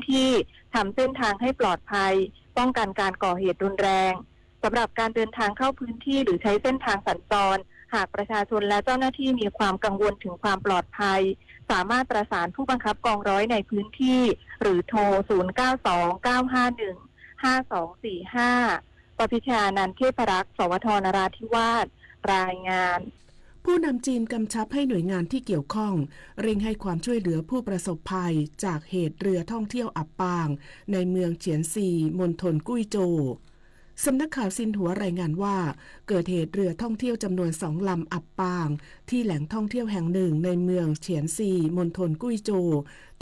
ที่ทำเส้นทางให้ปลอดภัย ป้องกันการก่อเหตุรุนแรง สำหรับการเดินทางเข้าพื้นที่หรือใช้เส้นทางสัญจร หากประชาชนและเจ้าหน้าที่มีความกังวลถึงความปลอดภัย สามารถประสานผู้บังคับกองร้อยในพื้นที่ หรือโทร ศูนย์ เก้า สอง เก้า ห้า หนึ่ง ห้า สอง สี่ ห้า ปพิชญานันท์ เทพรักษ์ สวท นราธิวาส รายงาน ผู้นำจีนกำชับให้หน่วยงานที่เกี่ยวข้อง เร่งให้ความช่วยเหลือผู้ประสบภัยจากเหตุเรือท่องเที่ยวอับปางในเมืองเฉียนซี มณฑลกุ้ยโจว สำนักข่าวซินหัวรายงานว่า เกิดเหตุเรือท่องเที่ยวจำนวนสองลำอับปาง ที่แหล่งท่องเที่ยวแห่งหนึ่งในเมืองเฉียนซี มณฑลกุ้ยโจว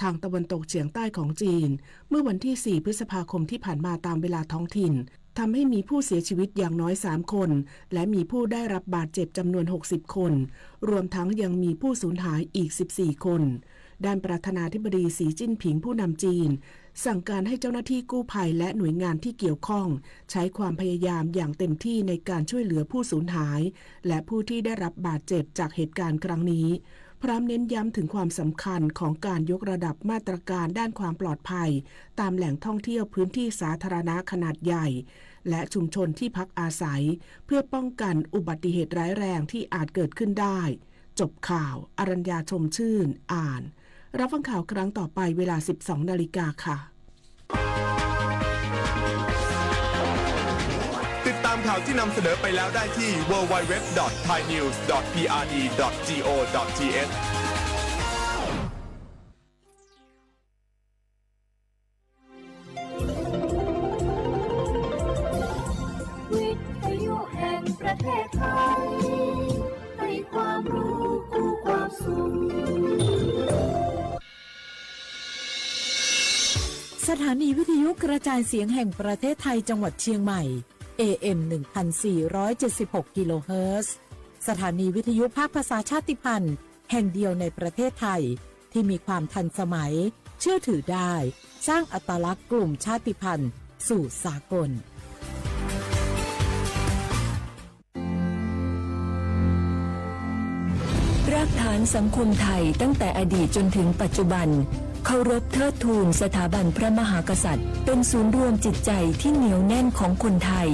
ทางตะวันตกเฉียงใต้ของจีน เมื่อวันที่สี่พฤษภาคมที่ผ่านมาตามเวลาท้องถิ่น ทำให้มีผู้เสียชีวิตอย่างน้อยสามคน และมีผู้ได้รับบาดเจ็บจำนวนหกสิบคน รวมทั้งยังมีผู้สูญหายอีกสิบสี่คน ด้านประธานาธิบดีสีจิ้นผิงผู้นำจีน สั่งการให้เจ้าหน้าที่กู้ภัยและหน่วยงานที่เกี่ยวข้อง ใช้ความพยายามอย่างเต็มที่ในการช่วยเหลือผู้สูญหาย และผู้ที่ได้รับบาดเจ็บจากเหตุการณ์ครั้งนี้ พร้อมเน้นย้ำถึงความสำคัญของการยกระดับมาตรการด้านความปลอดภัย ตามแหล่งท่องเที่ยวพื้นที่สาธารณะขนาดใหญ่ และชุมชนที่พักอาศัย เพื่อป้องกันอุบัติเหตุร้ายแรงที่อาจเกิดขึ้นได้ จบข่าว อรัญญา ชมชื่น อ่าน รับฟังข่าวครั้งต่อไปเวลาสิบสองนาฬิกาค่ะ ติดตามข่าวที่นำเสนอไปแล้วได้ที่ ดับเบิลยู ดับเบิลยู ดับเบิลยู ดอท ไทยนิวส์ ดอท พีอาร์ดี ดอท จีโอ ดอท ทีเอช วิทยุแห่งประเทศไทย ให้ความรู้คู่ความสุข สถานีวิทยุกระจายเสียงแห่งประเทศไทยจังหวัดเชียงใหม่ เอเอ็ม หนึ่งพันสี่ร้อยเจ็ดสิบหก กิโลเฮิรตซ์ สถานีวิทยุภาคภาษาชาติพันธุ์แห่งเดียวในประเทศไทย ที่มีความทันสมัย เชื่อถือได้ สร้างอัตลักษณ์กลุ่มชาติพันธุ์สู่สากล รากฐานสังคมไทยตั้งแต่อดีตจนถึงปัจจุบัน เคารพเทิดทูนสถาบันพระมหากษัตริย์ เป็นศูนย์รวมจิตใจที่เหนียวแน่นของคนไทย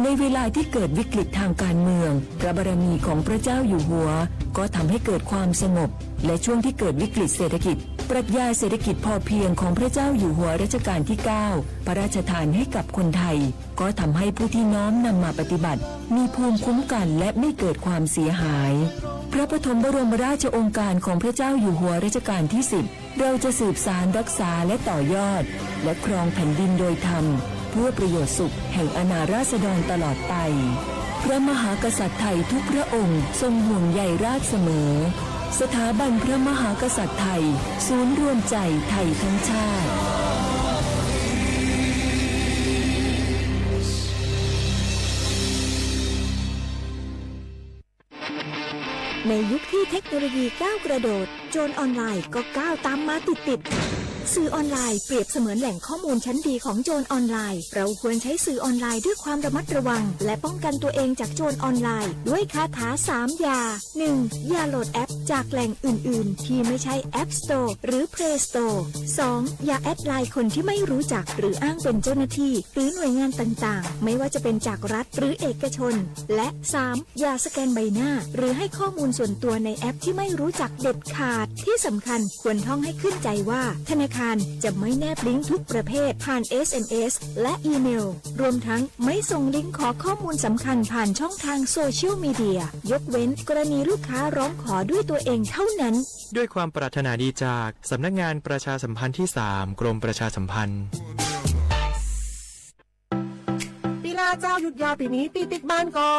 ในเวลาที่เกิดวิกฤตทางการเมือง พระบารมีของพระเจ้าอยู่หัว ก็ทำให้เกิดความสงบ และช่วงที่เกิดวิกฤตเศรษฐกิจ ปรัชญาเศรษฐกิจพอเพียงของพระเจ้าอยู่หัวรัชกาลที่ เก้า พระราชทานให้กับคนไทย ก็ทำให้ผู้ที่น้อมนำมาปฏิบัติ มีภูมิคุ้มกันและไม่เกิดความเสียหาย พระปฐมบรมราชโองการของพระเจ้าอยู่หัวรัชกาลที่ สิบ เราจะสืบสานรักษาและต่อยอด และครองแผ่นดินโดยธรรม เพื่อประโยชน์สุขแห่งอาณาราษฎรตลอดไป พระมหากษัตริย์ไทยทุกพระองค์ทรงห่วงใยราษฎร์เสมอ สถาบันพระมหากษัตริย์ไทย ศูนย์รวมใจไทยทั้งชาติ ในยุคที่เทคโนโลยีก้าวกระโดด โจรออนไลน์ก็ก้าวตามมาติดๆ สื่อออนไลน์เปรียบเสมือนแหล่งข้อมูลชั้นดีของโจรออนไลน์ เราควรใช้สื่อออนไลน์ด้วยความระมัดระวัง และป้องกันตัวเองจากโจรออนไลน์ ด้วยคาถาสามอย่า หนึ่ง อย่าโหลดแอปจากแหล่งอื่นๆ ที่ไม่ใช่ App Store หรือ Play Store สอง อย่าแอดไลน์คนที่ไม่รู้จัก หรืออ้างเป็นเจ้าหน้าที่ หรือหน่วยงานต่างๆ ไม่ว่าจะเป็นจากรัฐหรือเอกชน และ สาม อย่าสแกนใบหน้า หรือให้ข้อมูลส่วนตัวในแอปที่ไม่รู้จักเด็ดขาด ที่สำคัญควรท่องให้ขึ้นใจว่า ธนาคารจะไม่แนบลิงก์ทุกประเภทผ่าน เอสเอ็มเอส และอีเมล รวมทั้งไม่ส่งลิงก์ขอข้อมูลสำคัญผ่านช่องทางโซเชียลมีเดีย ยกเว้นกรณีลูกค้าร้องขอด้วยตัวเองเท่านั้น ด้วยความปรารถนาดีจาก สำนักงานประชาสัมพันธ์ที่ สาม กรมประชาสัมพันธ์ ปีหน้าเจ้าหยุดยาวปีนี้ตี้ปิ๊กบ้านก็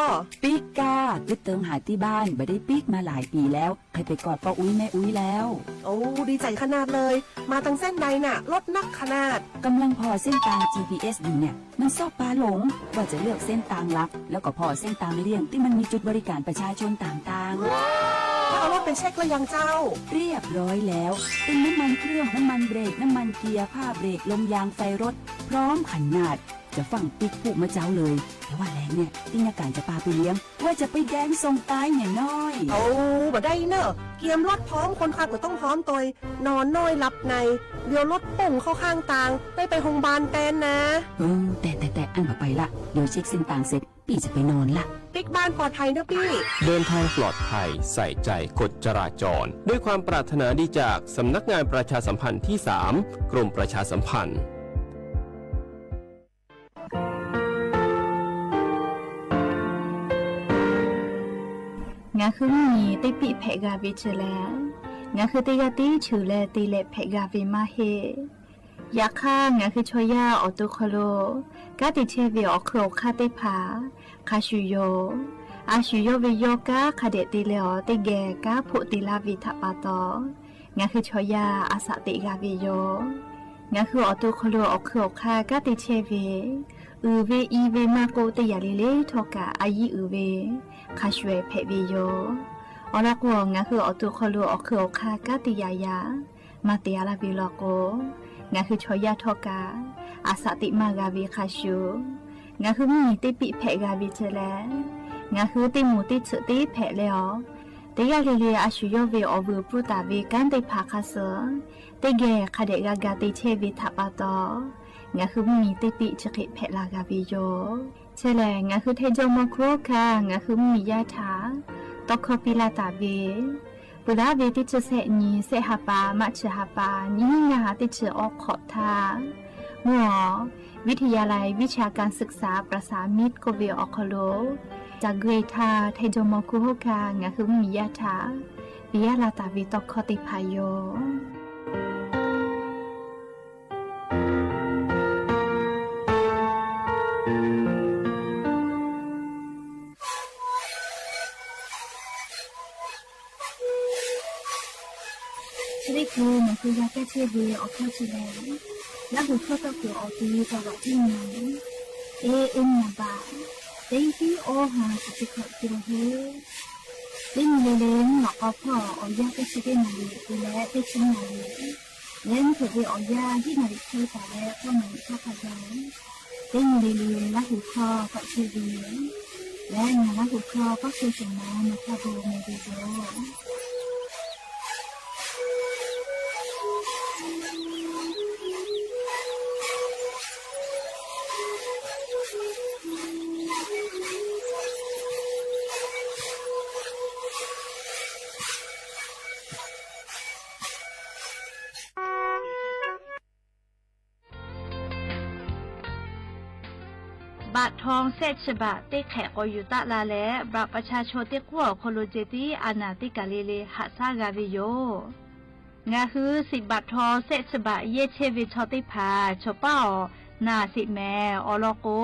ปิ๊กก้า กึ๊ดเติงหาตี้บ้าน บ่ได้ปิ๊กมาหลายปี๋แล้ว ใค่ไปกอดป้ออุ๊ยแม่อุ๊ยแล้ว โอ้ ดีใจ๋ขนาดเลย มาตังเส้นใดน่ะ รถนักขนาด กำลังผ่อเส้นตางจีพีเอสอยู่เนี่ย มันซอกปาหลง ว่าจะเลือกเส้นตางหลัก แล้วก็ผ่อเส้นตางเลี่ยงตี้มันมีจุดบริการประชาชนต่างๆ แล้วเอารถไปเช็คแล้วยังเจ้า เรียบร้อยแล้ว ตึงน้ำมันเครื่อง น้ำมันเบรก น้ำมันเกียร์ ผ้าเบรก ลมยาง ไฟรถ พร้อมขนาด จะฟั่งปิ๊กผู้เมื่อเจ๊าเลย แต่ว่าแหลงเนี่ย ตี้ยาก่านจะปาไปเลี้ยง ว่าจะไปแดนส่งตายเนี่ยน้อย โอ้ บ่ได้เนอะ เกียมรถพร้อม คนพาก็ต้องพร้อมตวย นอนน้อยหลับใน เดี๋ยวรถปุ่งเข้าข้างตาง ได้ไปโฮงพยาบาลแตนนะ เออ แต่ แต่ แต่ อั้นบ่ไปละ เดี๋ยวเช็คเส้นตางเสร็จ ปี้จะไปนอนละ ปิ๊กบ้านปลอดภัยเนอะปี้ เดินทางปลอดภัย ใส่ใจกฎจราจร ด้วยความปรารถนาดีจากสำนักงานประชาสัมพันธ์ที่สาม กรมประชาสัมพันธ์ Ngaˬ hui mvuhˇ miˬ teˇ piˆ hpehꞈ g'a ve chi lehˬ, ngaˬ hui teˇ g'aˇ tiˉ cheuˬ leh te leh hpehꞈ g'a ve maˇ heˆ. Yaꞈ hk'aˇ, ngaˬ hui chaw yaˇ awˬ to hk'aw lo kanˉ te chehˇ ve awˬ hk'eun awˬ hk'aˇ teˇ hpaˍ hk'a shuˍ yoˬ. A shu yawˇ ve yawˇ kanˉ hk'a dehꞈ te leh awˬ teˇ geh kanˉ hpoˆ te laˇ ve htaꞈ pa taw, ngaˬ hui chaw yaˇ a shaꞈ teꞈ g'a ve yoˬ. Ngaˬ hui awˬ to hk'aw lo awˬ hk'eun awˬ hk'aˇ kanˉ te chehˇ ve, uiˍ ve i ve maˇ k'oˆ, teˇ yanˇ le le htawˇ kaꞈ a yiˉ uiˍ ve hk'a shuˍ hpehꞈ ve yoˬ. Awˬ lawn k'o, ngaˬ hui awˬ to hk'aw lo awˬ hk'eun awˬ hk'aˇ kanˉ te yaꞈ yaꞈ maˇ te a laˇ ve law k'o, ngaˬ hui chaw yaˇ htawˇ kaꞈ a shaꞈ teꞈ maˇ g'a ve hk'a shuˍ, ngaˬ hui mvuhˇ miˬ teˇ piˆ hpehꞈ g'a ve chi lehˬ, ngaˬ hui teˇ moˍ teˇ tsuhꞈ teˇ hpehꞈ leh awˬ, teˇ g'aˇ le le a shu yawˇ ve awˬ vuiˬ pfuhˇ taˍ ve kanˉ teˇ hpaˍ hk'a suh teˇ geh hk'a dehꞈ g'a ga te chehˇ ve htaꞈ pa taw, ngaˬ hui mvuhˇ miˬ teˇ piˆ chi hk'e hpehꞈ la g'a ve yoˬ. Chi lehˬ, ngaˬ hui Htaiˇ jawˇmawˇ hkunˉ hawˉ hkanˇ ngaˬ hui mvuhˇ miˬ yaˇ htaꞈ tawˇ hkawˇ piˇ laˇ taˍ ve, peuˬ laˉ ve teˇ chi sehˆ nyi, sehˆ ha pa, March ha pa, nyiˇ hinˉ ngaˇ ha teˇ chi awˉ hk'awꞈ htaˇ, mvuhˇ awˬ วิทยาลัยวิชาการศึกษาประสามิตร k'oˆ ve awˬ hk'aw lo, ca gui htaˇ Htaiˇ jawˇmawˇ hkunˉ hawˉ hkanˇ ngaˬ hui mvuhˇ miˬ yaˇ htaꞈ piˇ laˇ taˍ ve tawˇ hkawˇ teˇ hpaˍ yoˬ. Chi teˇ hkui nawˬ hui g'a kaˇ chehˇ ve awˬ hkawˇ chi lehˬ, Laˇ huˍ hkawˇ tawˇ kuiˬ awˬ ti taw laꞈ tiˉ nyi, A N naˍ baꞈ teˇ hiˉ awˇ ha chi teˇ hkawꞈ te la heˆ. Teˇ nyi le le mvuhˇ naw k'aw hpawˇ awˬ yanˇ teˇ chi teˇ naˍ riˍ te leh teˇ chi naˍ riˍ, leh mvuhˇ hpeuꞈ ve awˬ yanˇ hiˉ naˍ riˍ hk'e taˍ leh k'awˇ naˍ riˍ hk'aˇ hk'a gaˬ, teˇ nyi le le Laˇ huˍ hkawˇ tawˆ chehˇ ve yoˬ. Leh ngaˬ Laˇ huˍ hkawˇ tawˇ chehˇ shehˍ ma nawˬ hk'a bon meh ve yoˬ. Baꞈ htaw shehˆ chi baꞈ teˇ hk'ehꞈ k'awꞈ yuˬ taˆ la leh, baꞈ ประชาชน teˇ k'uˉ awˬ hk'aw lo ceh tiˉ a naˍ teˇ kaˬ le le haꞈ shaˉ g'a ve yoˬ. Ngaˬ hui shiˍ baꞈ htaw shehˆ chi baꞈ yehˇ chehˇ ve chaw teˇ hpaˍ chaw paˉ awˬ naˍ sheˍ mehˍ. Awˬ lawn k'o,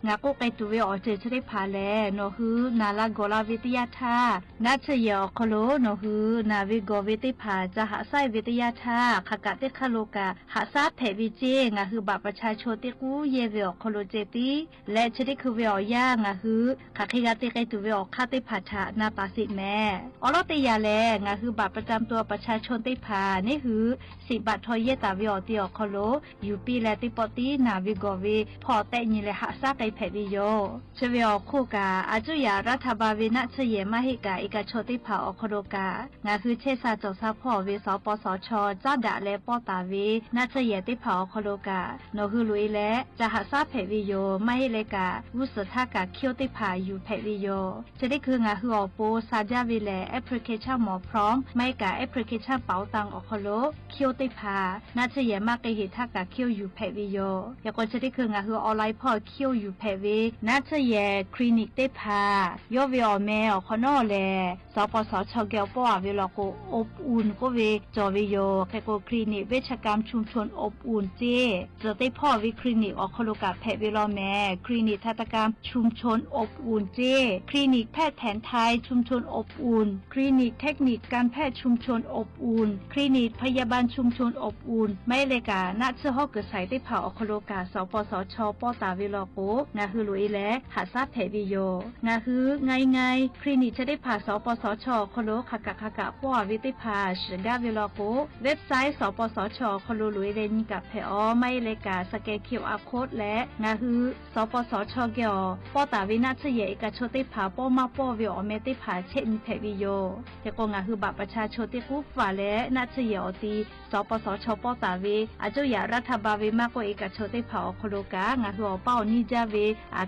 ngaˬ k'oˆ k'ai tuˬ ve awˬ ceuˬ chi teˇ hpaˍ lehˬ, nawˬ hui naˍ la gawˬ la ve teˇ yanˇ htaˇ, naˆ tsuhˇ yehˬ awˬ hk'aw lo nawˬ hui naˍ ve gawˬ ve teˇ hpaˍ ca haꞈ shaˉ ve teˇ yanˇ htaˇ, hk'aˬ kaꞈ teˇ hk'aˇ lo kaꞈ haꞈ shaˉ hpehꞈ ve ceˇ. Ngaˬ hui baꞈ ประชาชน teˇ k'uˉ yehˇ ve awˬ hk'aw lo ceh tiˉ leh, chi teˇ hkui ve awˬ yanˇ ngaˬ hui hk'aˬ hk'e g'a te k'ai tuˬ ve awˬ hk'aˇ teˇ hpaˍ htaꞈ na paˍ sheˍ mehˍ. Awˬ lawn teˇ yanˇ lehˬ, ngaˬ hui baꞈ ประจำตัว ประชาชน teˇ hpaˍ neˉ hui shiˍ baꞈ htaw yehˇ taˍ ve awˬ ti awˬ hk'aw lo yuˬ piˇ leh, teˇ pawˆ tiˉ naˍ ve gawˬ ve hpawˇ tehˆ nyi leh haꞈ shaˉ k'ai hpehꞈ ve yoˬ. Chi ve awˬ hk'oˆ kaꞈ, a cuˇ yaꞈ รัฐบาล ve naˆ tsuhˇ yehˬ maˇ heˆ kaꞈ, e kaꞈ chaw teˇ hpaˍ awˬ hk'aw lo kaꞈ, ngaˬ hui chehˇ sha cawˬ sha hpawˇ ve สปสช caˉ daꞈ leh pawˇ taˍ ve naˆ tsuhˇ yehˬ teˇ hpaˍ awˬ hk'aw lo kaꞈ, nawˬ hui loꞈ e leh ca haꞈ shaˉ hpehꞈ ve yoˬ. Maˇ heˆ leh kaꞈ, g'uˇ suhˍ htaˇ kaꞈ เครื่อง teˇ hpaˍ yuˬ hpehꞈ ve yoˬ. Chi teˇ hkui ngaˬ hui awˬ pon sha jaˇ ve lehˬ, application หมอพร้อม maˇ heˆ kaꞈ application เป๋าตัง awˬ hk'aw lo เครื่อง teˇ hpaˍ naˆ tsuhˇ yehˬ maˇ k'ai heˍ htaˇ kaꞈ เครื่อง yuˬ hpehꞈ ve yoˬ. Yaꞈ k'o chi teˇ hkui ngaˬ hui online hpawˇ เครื่อง yuˬ hpehꞈ ve naˆ tsuhˇ yehˬ คลินิก teˇ hpaˍ yawˇ ve awˬ meh awˬ hk'awꞈ nawˉ lehˬ, สปสช geh awˬ pawˆ a ve law k'o อบอุ่น k'oˆ ve cawˬ ve yoˬ. Hk'e k'o คลินิก เวชกรรมชุมชนอบอุ่น ceˇ, tcuh teˇ hpawˇ ve คลินิก awˬ hk'aw lo kaꞈ hpehꞈ ve law mehˍ. คลินิกทันตกรรมชุมชนอบอุ่น ceˇ, คลินิกแพทย์แผนไทยชุมชนอบอุ่น คลินิกเทคนิคการแพทย์ชุมชนอบอุ่น คลินิกพยาบาลชุมชนอบอุ่น maˇ heˆ leh kaꞈ naˆ tsuhˇ hawˉ kuiˬ shaiˍ teˇ hpaˍ awˬ hk'aw lo kaꞈ สปสช pawˇ taˍ ve law k'o, ngaˬ hui loꞈ-e leh haꞈ shaˉ hpehꞈ ve yoˬ. Ngaˬ hui ngaˬ e ngaˬ e clinic chi teˇ hpaˍ สปสช. awˬ hk'aw lo hk'aˬ kaꞈ hk'aˬ kaꞈ pawˆ-a ve teˇ hpaˍ shiˍ gaˇ ve law k'o, website สปสช. awˬ hk'aw lo loꞈ-e leh nyi kaꞈ hpehꞈ-aw. Maˇ heˆ leh kaꞈ scan QR code leh ngaˬ hui สปสช. geh awˬ pawˆ taˍ ve naˆ tsuhˇ yehˬ eˬ kaꞈ chaw teˇ hpaˍ pawˆ maˇ pawˆ ve awˬ meh teˇ hpaˍ chehˇ nyi hpehꞈ ve yoˬ. Hk'e k'o, ngaˬ hui บัตรประชาชน teˇ k'uˉ faˍ leh naˆ tsuhˇ yehˬ awˬ ti สปสช. pawˆ taˍ ve aˬ cuˇ yaꞈ รัฐบาล ve maˇ k'oˆ eˬ kaꞈ chaw teˇ hpaˍ awˬ hk'aw lo kaꞈ ngaˬ hui awˬ paˇ awˬ nyiˇ jaˇ ve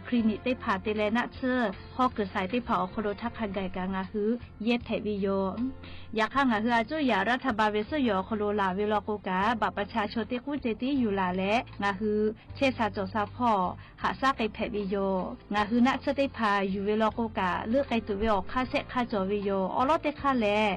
clinic teˇ hpaˍ te leh naˆ tsuhˇ hawˉ kuiˬ saiˍ teˇ hpaˍ awˬ hk'aw lo htaˇ hk'a gaˬ kaꞈ ngaˬ hui yehˇ hpehꞈ ve yoˬ. Yaꞈ hk'aˇ, ngaˬ hui aˬ cuˇ yaꞈ รัฐบาล ve suhˉ yehˬ awˬ hk'aw lo laˬ ve law k'o kaꞈ, บัตรประชาชน teˇ k'uˉ ceh tiˉ yuˬ laˬ leh ngaˬ hui chehˇ sha cawˬ sha hpawˇ haꞈ shaˉ k'ai hpehꞈ ve yoˬ. Ngaˬ hui naˆ tsuhˇ teˇ hpaˍ yuˬ ve law k'o kaꞈ, leuˆ k'ai tuˬ ve awˬ hk'aˇ shehˆ hk'aˇ cawˬ ve yoˬ. Awˉ lawˉ teˇ hk'aˇ lehˬ,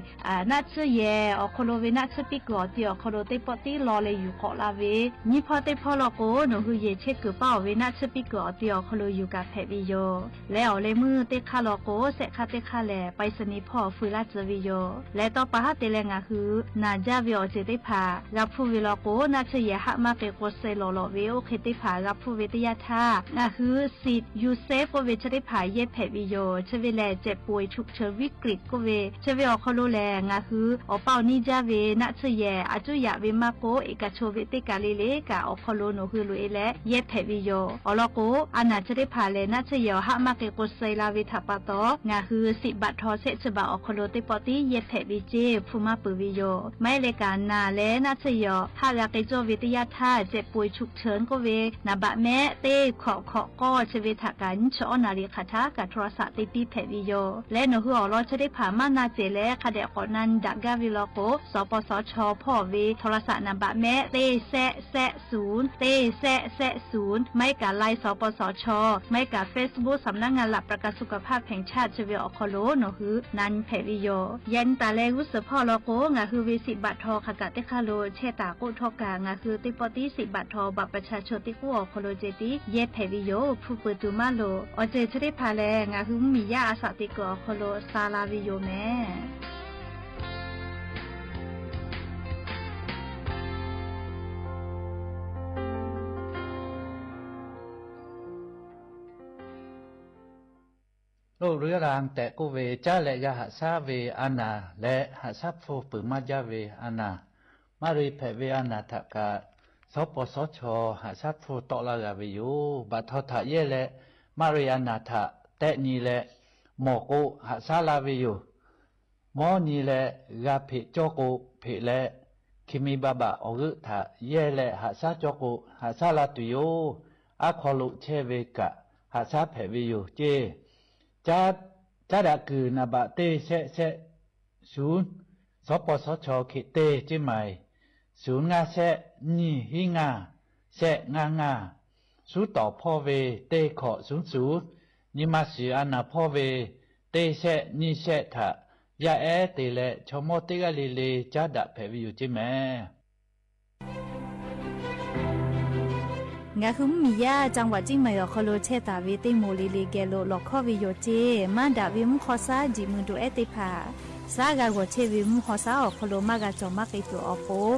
naˆ tsuhˇ yehˬ awˬ hk'aw lo ve naˆ tsuhˇ piˇ kuiˬ awˬ ti awˬ hk'aw lo teˇ pawˆ tiˉ law leh yuˬ k'awꞈ la ve, nyiˇ hpawˇ teˇ hpawˇ law k'o, nawˬ hui yehˬ chehˇ kuiˬ paˇ-oˬ ve naˆ tsuhˇ piˇ kuiˬ awˬ ti awˬ hk'aw lo yuˬ kaꞈ hpehꞈ ve yoˬ. Leh awˬ leh meuˇ teˇ hk'aˇ law k'o, shehˆ hk'aˇ teˇ hk'aˇ lehˬ ไปรษณีย์ hpawˇ fuiˍ laˇ tcuh ve yoˬ. Leh tawˇ pa haˉ te leh ngaˬ hui naˬ jaˇ ve awˬ ceuˬ teˇ hpaˍ g'a hpuˇ ve law k'o, naˆ tsuhˇ yehˬ haˆ maˇ k'e k'o suh lawˬ lawˬ ve oˇ hk'e teˇ hpaˍ g'a hpuˇ ve teˇ yanˇ htaˇ, ngaˬ hui สิทธิ์ยูเซฟ k'oˆ ve chi teˇ hpaˍ yehˇ hpehꞈ ve yoˬ. Chi ve lehˬ เจ็บป่วยฉุกเฉินวิกฤต k'oˆ ve chi ve awˬ hk'aw lo lehˬ, ngaˬ hui awˬ paˇ awˬ nyiˇ jaˇ ve naˆ tsuhˇ yehˬ aˬ cuˇ yaꞈ ve maˇ k'oˆ, eˬ kaꞈ chaw ve teˇ kaˬ le le kaꞈ awˬ hk'aw lo nawˬ hui loꞈ-e leh yehˇ hpehꞈ ve yoˬ. Awˬ lawn k'o, a naˬ chi teˇ hpaˍ lehˬ naˆ tsuhˇ yehˬ awˬ haˆ maˇ k'e k'o suh la ve htaꞈ pa taw, ngaˬ hui สิทธิ์บัตรทอง shehˆ chi baˬ awˬ hk'aw lo teˇ pawˆ tiˉ yehˇ hpehꞈ ve ceˇ hpu maˇ peuˬ ve yoˬ. Maˇ heˆ leh kaꞈ naˬ leh naˆ tsuhˇ yehˬ awˬ haˆ g'a k'ai cawˇ ve teˇ yanˇ htaˇ, เจ็บป่วยฉุกเฉิน k'oˆ ve naˍ baꞈ mehˆ teˇ hkawꞈ hkawꞈ k'awˇ chi ve htaꞈ kaꞈ nyiˇ chi awˉ naˬ riˍ hk'aˬ htaˇ kaꞈ โทรศัพท์ te piˇ hpehꞈ ve yoˬ. Leh nawˬ hui awˬ lawn chi teˇ hpaˍ maˇ na cehˬ leh hk'a dehꞈ k'awꞈ na nyi daꞈ gaˇ ve law k'o, สปสช. hpawˇ ve โทรศัพท์ naˍ baꞈ mehˆ teˇ shehˆ shehˆ ศูนย์ teˇ shehˆ shehˆ ศูนย์, maˇ heˆ kaꞈ ไลน์ สปสช., maˇ heˆ kaꞈ เฟซบุ๊ก สำนักงานหลักประกันสุขภาพแห่งชาติ chi ve awˬ hk'aw lo nawˬ hui na nyi hpehꞈ ve yoˬ. Yaꞈ nyi taˍ leh g'uˇ suhˍ hpawˇ law k'o, ngaˬ hui ve สิทธิ์บัตรทอง hk'aˬ kaꞈ teˇ hk'aˇ lo chehˇ taˍ k'oˆ htawˇ kaꞈ, ngaˬ hui teˇ pawˆ tiˉ สิทธิ์บัตรทอง บัตรประชาชน teˇ k'uˉ awˬ hk'aw lo ceh tiˉ yehˇ hpehꞈ ve yoˬ. Hpu peuˬ tuˬ maˇ loˍ. Awˬ ceuˬ chi teˇ hpaˍ lehˬ, ngaˬ hui mvuhˇmiˬ yaˇ a shaꞈ teꞈ kuiˬ awˬ hk'aw lo sha la ve yoˬ mehˍ. Lo Ruiˉ Laˇ tehꞈ k'oˆ ve caˉ leh yaˇ haꞈ shaˉ ve a naˬ leh haꞈ shaˉ hpu peuˬ maˇ jaˇ ve a naˬ, maˇ ri hpehꞈ ve a naˬ htaꞈ kaꞈ สปสช. haꞈ shaˉ hpu tawˆ laˇ g'a ve yoˬ. Baꞈ htaw htaꞈ yehˇ leh maˇ ri a naˬ htaꞈ tehˆ nyi leh mawˬ k'o haꞈ shaˉ la ve yoˬ. Mawˇ nyi leh g'a hpeꞈ cawˇ k'o, hpeꞈ leh hkiˬ mi ba baꞈ awˬ g'euˆ htaꞈ yehˇ leh haꞈ shaˉ cawˇ k'o, haꞈ shaˉ la tuˬ yoˬ. Aˉ hk'aw lo chehˇ ve kaꞈ haꞈ shaˉ hpehꞈ ve yoˬ ceˇ. Caˉ daꞈ kuiˬ naˍ baꞈ teˇ shehˆ shehˆ ศูนย์, สปสช. hkeꞈ teˇ ceˇ maˬ ศูนย์ ngaˇ shehˆ nyiˇ hiˉ ngaˇ shehˆ ngaˇ ngaˇ, suˉ tawˍ hpawˇ ve teˇ hkawꞈ ศูนย์ ศูนย์, nyi ma shiˍ a naˬ hpawˇ ve teˇ shehˆ nyiˇ shehˆ htaꞈ yaˇ ehˉ te leh chaw mawˇ teˇ g'aˇ le le caˉ daꞈ hpehꞈ ve yoˬ ceˇ mehˍ. Ngaˬ hui mvuhˇmiˬ yaˇ จังหวัดเชียงใหม่ awˬ hk'aw lo chehˇ taˍ ve teˇ moˍ le le geh lo lawˬ hkawˇ ve yoˬ ceˇ. Maˇ daꞈ ve mvuhˇ hk'aw shaˉ jiꞈ mui do ehˉ teˇ hpaˍ, shaˉ g'a g'awˬ chehˇ ve mvuhˇ hk'aw shaˉ awˬ hk'aw lo maˇ g'a cawˬ maˇ k'ai tuˬ awˬ pon,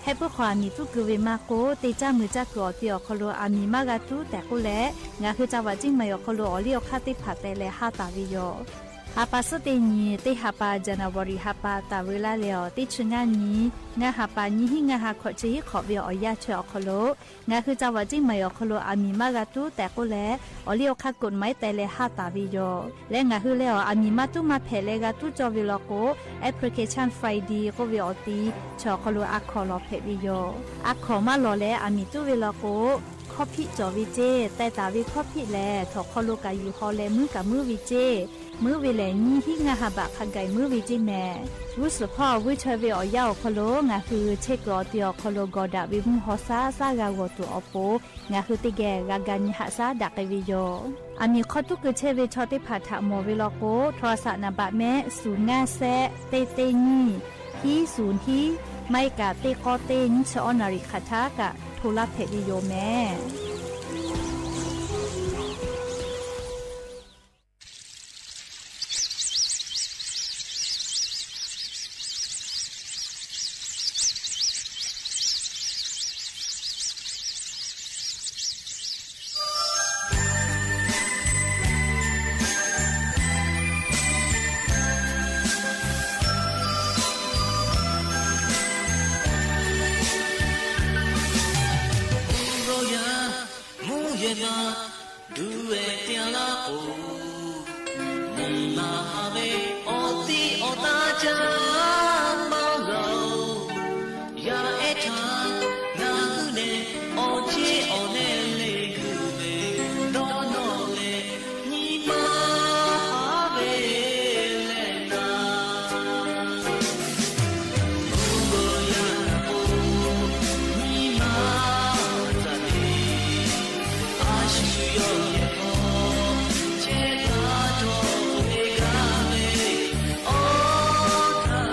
heh puiˉ hk'aw aˬ miˍ tuˉ keu ve maˇ k'oˆ, teˇ caˇ mui caˇ kuiˬ awˬ ti awˬ hk'aw lo aˬ miˍ maˇ g'a tuˉ tehꞈ k'oˆ leh, ngaˬ hui จังหวัดเชียงใหม่ awˬ hk'aw lo awˬ liˇ awˬ hk'aˇ teˇ hpaˍ teh leh haˇ taˍ ve yoˬ. Ha pa suhˉ teˇ nyi, teˇ ha pa January ha pa taˍ veu laˇ leh awˬ teˇ chi ngaˇ nyi, ngaˇ ha pa nyiˇ hiˉ ngaˇ ha hkawꞈ chi hiˉ hk'awꞈ ve awˬ yanˇ chi awˬ hk'aw lo, ngaˬ hui จังหวัดเชียงใหม่ awˬ hk'aw lo aˬ miˍ maˇ g'a tuˉ tehꞈ k'oˆ leh, awˬ liˇ awˬ hk'aˇ กฎหมาย teh leh haˇ taˍ ve yoˬ. Leh ngaˬ hui lehˬ awˬ aˬ miˍ maˇ tuˉ maˇ hpehꞈ leh g'a tuˉ cawˇ ve law k'o, application Friday k'oˆ ve awˬ ti chi awˬ hk'aw lo a hkawˍ lawˬ hpehꞈ ve yoˬ. A hkawˍ maˇ lawˬ leh aˬ miˍ tuˉ ve law k'o, hkawˇ hpiˆ cawˬ ve ceˇ. Teh taˍ ve hkawˇ hpiˆ lehˬ, htawnˍ hk'aw lo kaꞈ yuˬ haw leh muiˉ kaꞈ muiˉ ve ceˇ. Muiˉ ve lehˬ, nyiˇ hiˉ ngaˇ ha baꞈ hk'a gaˬ muiˉ ve ceˇ mehˍ. G'uˇ suhˍ hpawˇ vuiˇ chaweh ve awˬ yanˇ awˬ hk'aw lo ngaˬ hui chehˇ kuiˬ awˬ ti awˬ hk'aw lo gawˬ daꞈ ve mvuhˇ hk'aw shaˉ shaˉ g'a g'awˬ tuˬ awˬ pon, ngaˬ hui teˇ geh g'a ga nyi haꞈ shaˉ daꞈ k'ai ve yoˬ. Aˬ miˍ hk'aw tuˉ keu chehˇ ve chaw teˇ hpaˍ htaꞈ mawˬ ve law k'o, โทรศัพท์ naˍ baꞈ mehˆ ศูนย์ ngaˇ shehˆ teˇ teˇ nyiˇ hiˉ ศูนย์ hiˉ, maˇ heˆ kaꞈ teˇ k'awˇ teˇ nyiˇ chi awˉ naˍ riˍ hk'aˬ htaˇ kaꞈ hto laˇ hpehꞈ ve yoˬ mehˍ. geh ma duˬ ve te a laˇ k'o, nyi ma ha ve awˬ tiˉ awˬ taˇ caˇ maˇ g'a-oˬ. Yaˇ ehˉ htaˇ ngaˬ hui lehˬ, awˬ ceˇ awˬ nehˇ le g'uiˬ ve dawˇ nawˇ leh, nyi ma haˉ ve leh naˍ, awˬ g'aˇ yaˇ k'o, nyi ma tzaꞈ le, a shu yawˇ yehˬ hk'aw chehˇ taˍ dawˇ ve gaˇ ve, awˬ htaˇ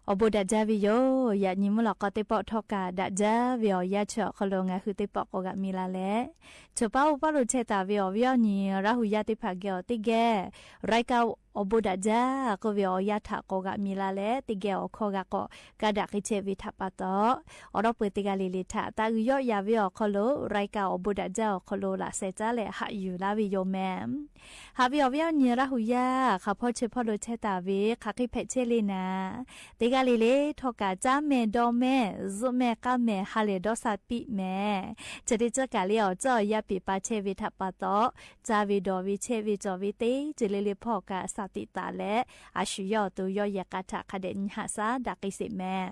Awˬ bon daꞈ jaˇ ve yoˬ. Yaꞈ nyi mvuhˇ lawꞈ k'aw teˇ pawˆ htawˇ kaꞈ daꞈ jaˇ ve awˬ yanˇ chi awˬ hk'aw lo ngaˬ hui teˇ pawˆ k'awꞈ g'aꞈ mi la leh, chaw paˉ oˇ paˉ lo chehˇ taˍ ve awˬ viˉ awˬ nyi Laˇ hu yaˇ teˇ hpaˍ geh awˬ teˇ geh รายการ awˬ bon daꞈ jaˇ k'oˆ ve awˬ yanˇ htaꞈ k'awꞈ g'aꞈ mi la leh, teˇ geh awˬ hkawˇ g'a k'awꞈ kaˇ daꞈ k'ai chehˇ ve htaꞈ pa taw, awˬ lawn peuˬ teˇ g'aˇ le le htaꞈ taˇ g'uiˬ yawˆ ya ve awˬ hk'aw lo รายการ awˬ bon daꞈ jaˇ awˬ hk'aw lo laꞈ sheh caˉ leh haꞈ yuˬ laˇ ve yoˬ meh. Haꞈ ve awˬ viˉ awˬ nyi Laˇ hu yaˇ hk'aˬ hpawˇ chi hpawˇ lo chehˇ taˍ ve hk'aˬ hk'e hpehꞈ chehˇ le naˍ, teˇ g'aˇ le le htawˇ kaꞈ caˉ meh dawˇ meh zuhˆ meh k'aˉ meh ha lehˬ dawˇ sha piˇ meh. Chi teˇ ceuˬ kaꞈ le awˬ ceuˬ awˬ yanˇ peꞈ pa chehˇ ve htaꞈ pa taw, caˇ ve dawˬ ve chehˇ ve cawˬ ve teˇ ceuˬ le le hpawˇ kaꞈ shaˍ tiꞈ taˍ leh, a shu yawˇ awˬ to yawˇ yehˬ k'a htaꞈ hk'a dehꞈ nyi haꞈ shaˉ daꞈ k'ai sheˍ meh.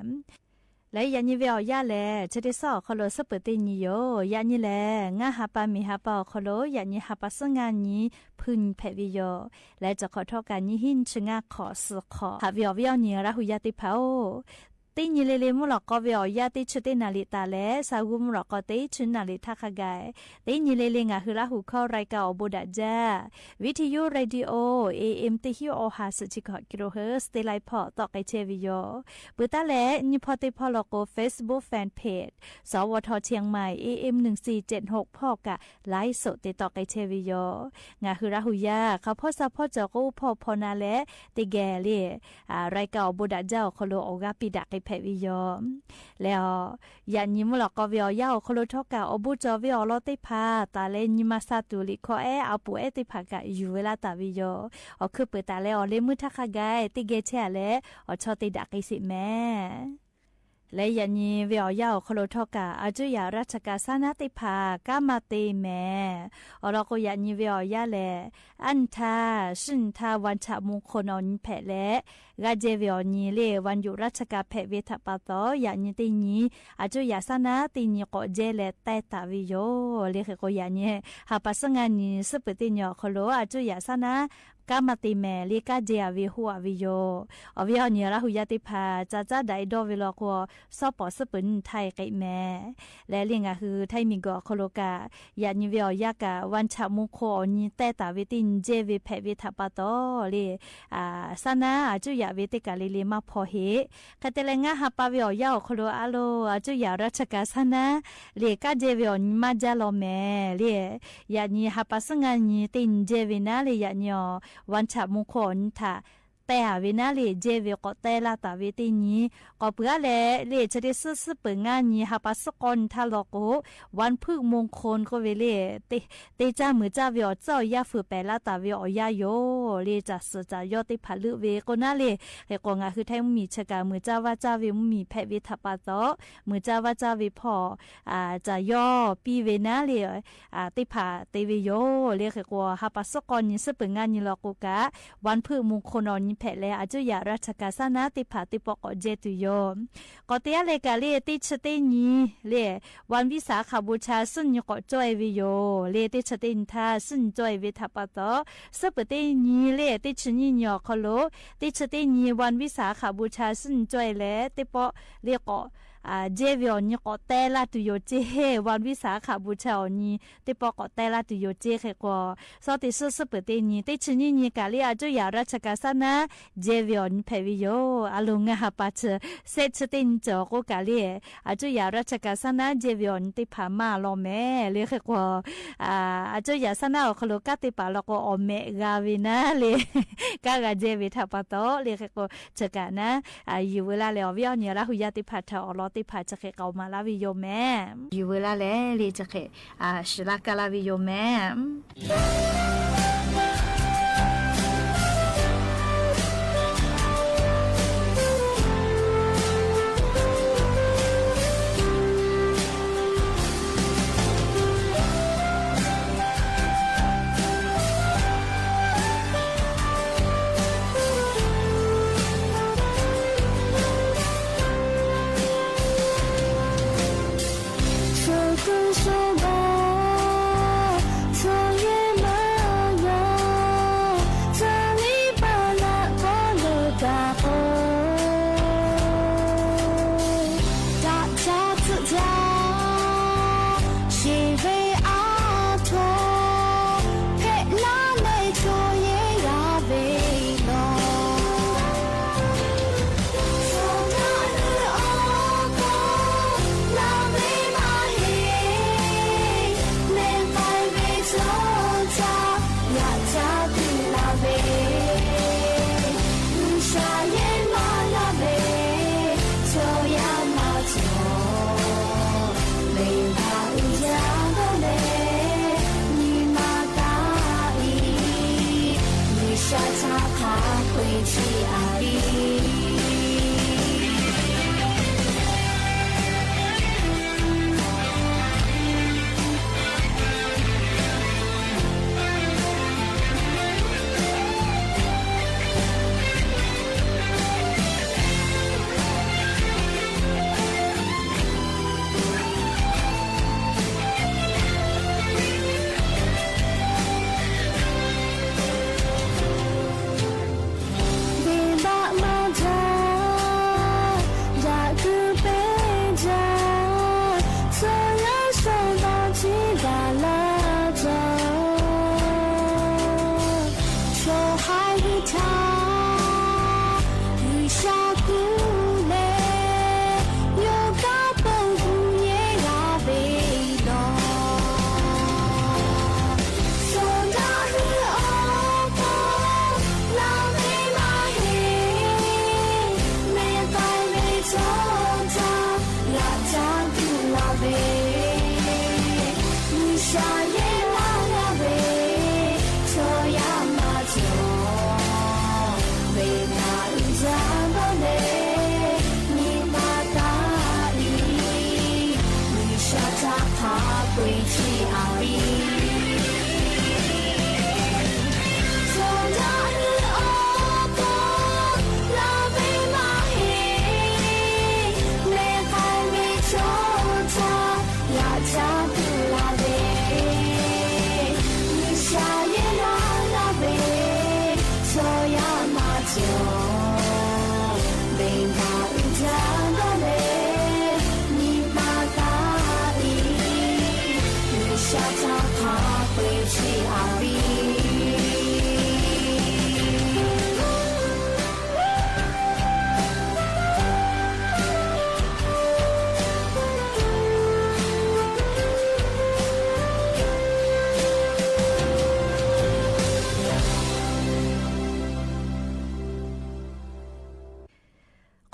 Leh yaꞈ nyi ve awˬ yanˇ lehˬ, chi teˇ suhˉ awˬ hk'aw lo suhˉ peuˬ teˇ nyi yoˬ. Yaꞈ nyi lehˬ, ngaˇ ha pa miˬ ha pa awˬ hk'aw lo yaꞈ nyi ha pa suhˉ ngaˇ nyi hpuiˇ nyi hpehꞈ ve yoˬ. Leh cawˬ hk'awꞈ htawˇ kaꞈ nyi hiˉ nyi chi ngaˇ hk'awꞈ suhˍ hk'awꞈ. Haꞈ ve awˬ viˉ awˬ nyi Laˇ hu yaˇ teˇ hpaˍ-oˬ, teˇ nyi le le mvuhˇ lawꞈ k'aw ve awˬ yanˇ teˇ chi teˇ naˍ riˍ taˍ leh, sha g'uˇ mvuhˇ lawꞈ k'aw teˇ chi naˍ riˍ htaˇ hk'a gaˬ, teˇ nyi le le ngaˬ hui Laˇ hu hkawˇ รายการ awˬ bon daꞈ jaˇ, Viˇ hti yuˇ radio, A M teˇ hinˉ awˬ ha suhˍ chi hkawꞈ kiˍ lo hui teˇ laiˉ hpawˇ tawˆ k'ai chehˇ ve yoˬ. Peuˬ taˉ leh nyi hpawˇ teˇ hpawˇ law k'o Facebook fan page สวท เชียงใหม่ A M หนึ่งสี่เจ็ดหก hpawˇ kaꞈ ไลฟ์สด te tawˆ k'ai chehˇ ve yoˬ. Ngaˬ hui Laˇ hu yaˇ hk'aˬ hpawˇ sha hpawˇ cawˬ k'o oˇ hpawˇ hpawˇ na leh, teˇ geh le รายการ awˬ bon daꞈ jaˇ awˬ hk'aw lo awˬ g'aˇ piˇ daꞈ k'ai hpehꞈ ve yoˬ. Leh, yaꞈ nyi mvuhˇ lawꞈ k'aw ve awˬ yanˇ awˬ hk'aw lo htawˇ kaꞈ awˬ bon cawˬ ve awˬ lawn teˇ hpaˍ taˍ leh nyi ma sha tuˬ liꞈ hkawˇ ehˉ a poˍ ehˉ teˇ hpaˍ kaꞈ yuˬ ve laˇ taˍ ve yoˬ. Awˬ hkui peuˬ taˍ leh awˬ leh meuˇ htaˇ hk'a gaˬ teˇ geh chehˇ a leh awˬ chawˇ te daꞈ k'ai sheˍ meh. Leh yaꞈ nyi ve awˬ yanˇ awˬ hk'aw lo htawˇ kaꞈ a cuˇ yaꞈ ราชการ saˉ naˉ teˇ hpaˍ kanˉ maˇ te meh. Awˬ lawn k'o yaꞈ nyi ve awˬ yanˇ lehˬ, aˉ nyi htaˇ shuˉ nyi htaˇ วันฉลองมงคล awˬ nyi hpehꞈ leh, g'a jehˇ ve awˬ nyi le วันหยุดราชการ hpehꞈ ve htaꞈ pa taw, yaꞈ nyi teˇ nyi a cuˇ yaꞈ saˉ naˉ teˇ nyi k'awꞈ jehˇ leh teh taˍ ve yoˬ. Le hk'e k'o yaꞈ nyi ha pa suhˉ ngaˇ nyi suhˉ peuˬ teˇ nyi awˬ hk'aw lo a cuˇ yaꞈ saˉ naˉ kanˉ maˇ te meh le kanˉ jehˇ a ve hoˆ a ve yoˬ. Awˬ viˉ awˬ nyi Laˇ hu yaˇ teˇ hpaˍ ca caˉ daꞈ e dawˇ ve law k'o, shawˉ pawˍ suhˉ peuˬ nyi htaˇ e k'ai meh. Leh le ngaˬ hui Htaiˇ miˬ guiˬ awˬ hk'aw lo kaꞈ, yaꞈ nyi ve awˬ yanˇ kaꞈ วันฉลองมงคล awˬ nyi teh taˍ ve teˇ nyi jehˇ ve hpehꞈ ve htaꞈ pa taw le, saˉ naˉ a cuˇ yaꞈ ve teˇ kaˬ le le maˇ hpaw heˆ. Hk'e te leh ngaˇ ha pa ve awˬ yanˇ awˬ hk'aw lo a lo a cuˇ yaꞈ ราชการ saˉ naˉ le kanˉ jehˇ ve awˬ nyi maˇ jaˇ law meh le. Yaꞈ nyi ha pa suhˉ ngaˇ nyi teˇ nyi jehˇ ve naˉ le yaꞈ nyi awˬ วันฉลองมงคล awˬ nyi htaꞈ teh a ve naˉ le jehˇ ve k'awꞈ teh laˇ taˍ ve teˇ nyi. K'awꞈ peuˬ aˉ leh le chi teˇ suhˉ suhˉ peuˬ ngaˇ nyi ha pa suhˉ k'awˇ nyi htaˇ law k'o, วันพฤหัสมงคล k'oˆ ve le, teˇ caˇ muiˬ caˇ ve awˬ tcuhˉ awˬ yanˇ fuiˍ pehˍ laˇ taˍ ve awˬ yanˇ yoˬ le. Caˬ suhˍ caˬ yawˇ teˇ hpaˍ leuˆ ve k'o naˉ le, hk'e k'o ngaˬ hui Htaiˇ mvuhˇmiˬ chi kaꞈ muiˬ caˇ vaˇ caˇ ve mvuhˇmiˬ hpehꞈ ve htaꞈ pa taw, muiˬ caˇ vaˇ caˇ ve hpawˇ caˬ yawˇ piˇ ve naˉ le teˇ hpaˍ te ve yoˬ le. Hk'e k'o ha pa suhˉ k'awˇ nyi suhˉ peuˬ ngaˇ nyi law k'o kaꞈ, วันพฤหัสมงคล awˬ nyi hpehꞈ leh a cuˇ yaꞈ ราชการ saˉ naˉ teˇ hpaˍ teˇ pawˆ k'awꞈ jehˇ tuˬ yoˬ. K'awꞈ te aˉ leh kaꞈ le teˇ chi teˇ nyi le วันวิสาขบูชา suhˉ nyi k'awꞈ cawˇ e ve yoˬ le. Teˇ chi teˇ nyi htaˇ suhˉ nyi cawˇ e ve htaꞈ pa taw, suhˉ peuˬ teˇ nyi le teˇ chi nyiˇ nyi awˬ hk'aw lo teˇ chi teˇ nyi วันวิสาขบูชา suhˉ nyi cawˇ e leh teˇ pawˆ le k'awꞈ jehˇ ve awˬ nyi k'awꞈ teh laˇ tuˬ yoˬ ceˇ. วันวิสาขบูชา awˬ nyi teˇ pawˆ k'awꞈ teh laˇ tuˬ yoˬ ceˇ. Hk'e k'o, shawˉ teˇ suhˉ suhˉ peuˬ teˇ nyi teˇ chi nyiˇ nyi kaꞈ le a cuˇ yaꞈ ราชการ saˉ naˉ jehˇ ve awˬ nyi hpehꞈ ve yoˬ. A lo ngaˇ ha pa chi sehˆ chi teˇ nyi cawˬ k'o kaꞈ le, a cuˇ yaꞈ ราชการ saˉ naˉ jehˇ ve awˬ nyi teˇ hpaˍ maˇ law meh le. Hk'e k'o, a cuˇ yaꞈ saˉ naˉ awˬ hk'aw lo kanˉ te paˍ law k'o awˬ mehꞈ g'a ve naˉ le, kanˉ g'a jehˇ ve htaꞈ pa taw le. Hk'e k'o chi kaꞈ naˉ yuˬ veu laˇ leh awˬ viˉ awˬ nyi Laˇ hu yaˇ teˇ hpaˍ htaꞈ awˬ lawn teˇ hpaˍ chi hk'e k'awꞈ maˍ laˇ ve yoˬ meh. Yuˬ veu laˇ leh le chi hk'e shiˍ laˇ kaˇ laˇ ve yoˬ meh. Venˇbaˆ maˇ htaˇ, yaꞈ kuiˬ pehˇ jaˇ, tcuh yaˇ shawˍ dawˬ chi gaˬ laˇ cawˬ. Chaw haiˬ hui htaꞈ G'uiˬsha kuˬ leh, yawˇ kaꞈ peuˬ gu yehˬ g'a ve lawˬ. Shawˍ daꞈ hui awˬ hk'aw laˬ ve maˇ heˆ. Mehˬ k'ai ve chaw htaꞈ yaꞈ caˇ tuˬ laˬ ve, G'uiˬsha yehˬ laˇ g'a ve chaw yaˇ maˇ cawˬ. Venˇbaˆ uiˍ jaˇ dawˇ leh nyi ma taˇ iˉ, G'uiˬsha htaꞈ hk'a peu-eˬ chiˇ aꞈ piˇ. Shawˍ daꞈ hui awˬ hk'aw laˬ ve maˇ heˆ. Mehˬ k'ai ve chaw htaꞈ yaꞈ caˇ tuˬ laˬ ve, G'uiˬsha yehˬ laˇ g'a ve chaw yaˇ maˇ cawˬ. Venˇbaˆ uiˍ jaˇ dawˇ leh nyi ma taˇ iˉ, G'uiˬsha htaꞈ hk'a peu-eˬ chiˇ aꞈ piˇ.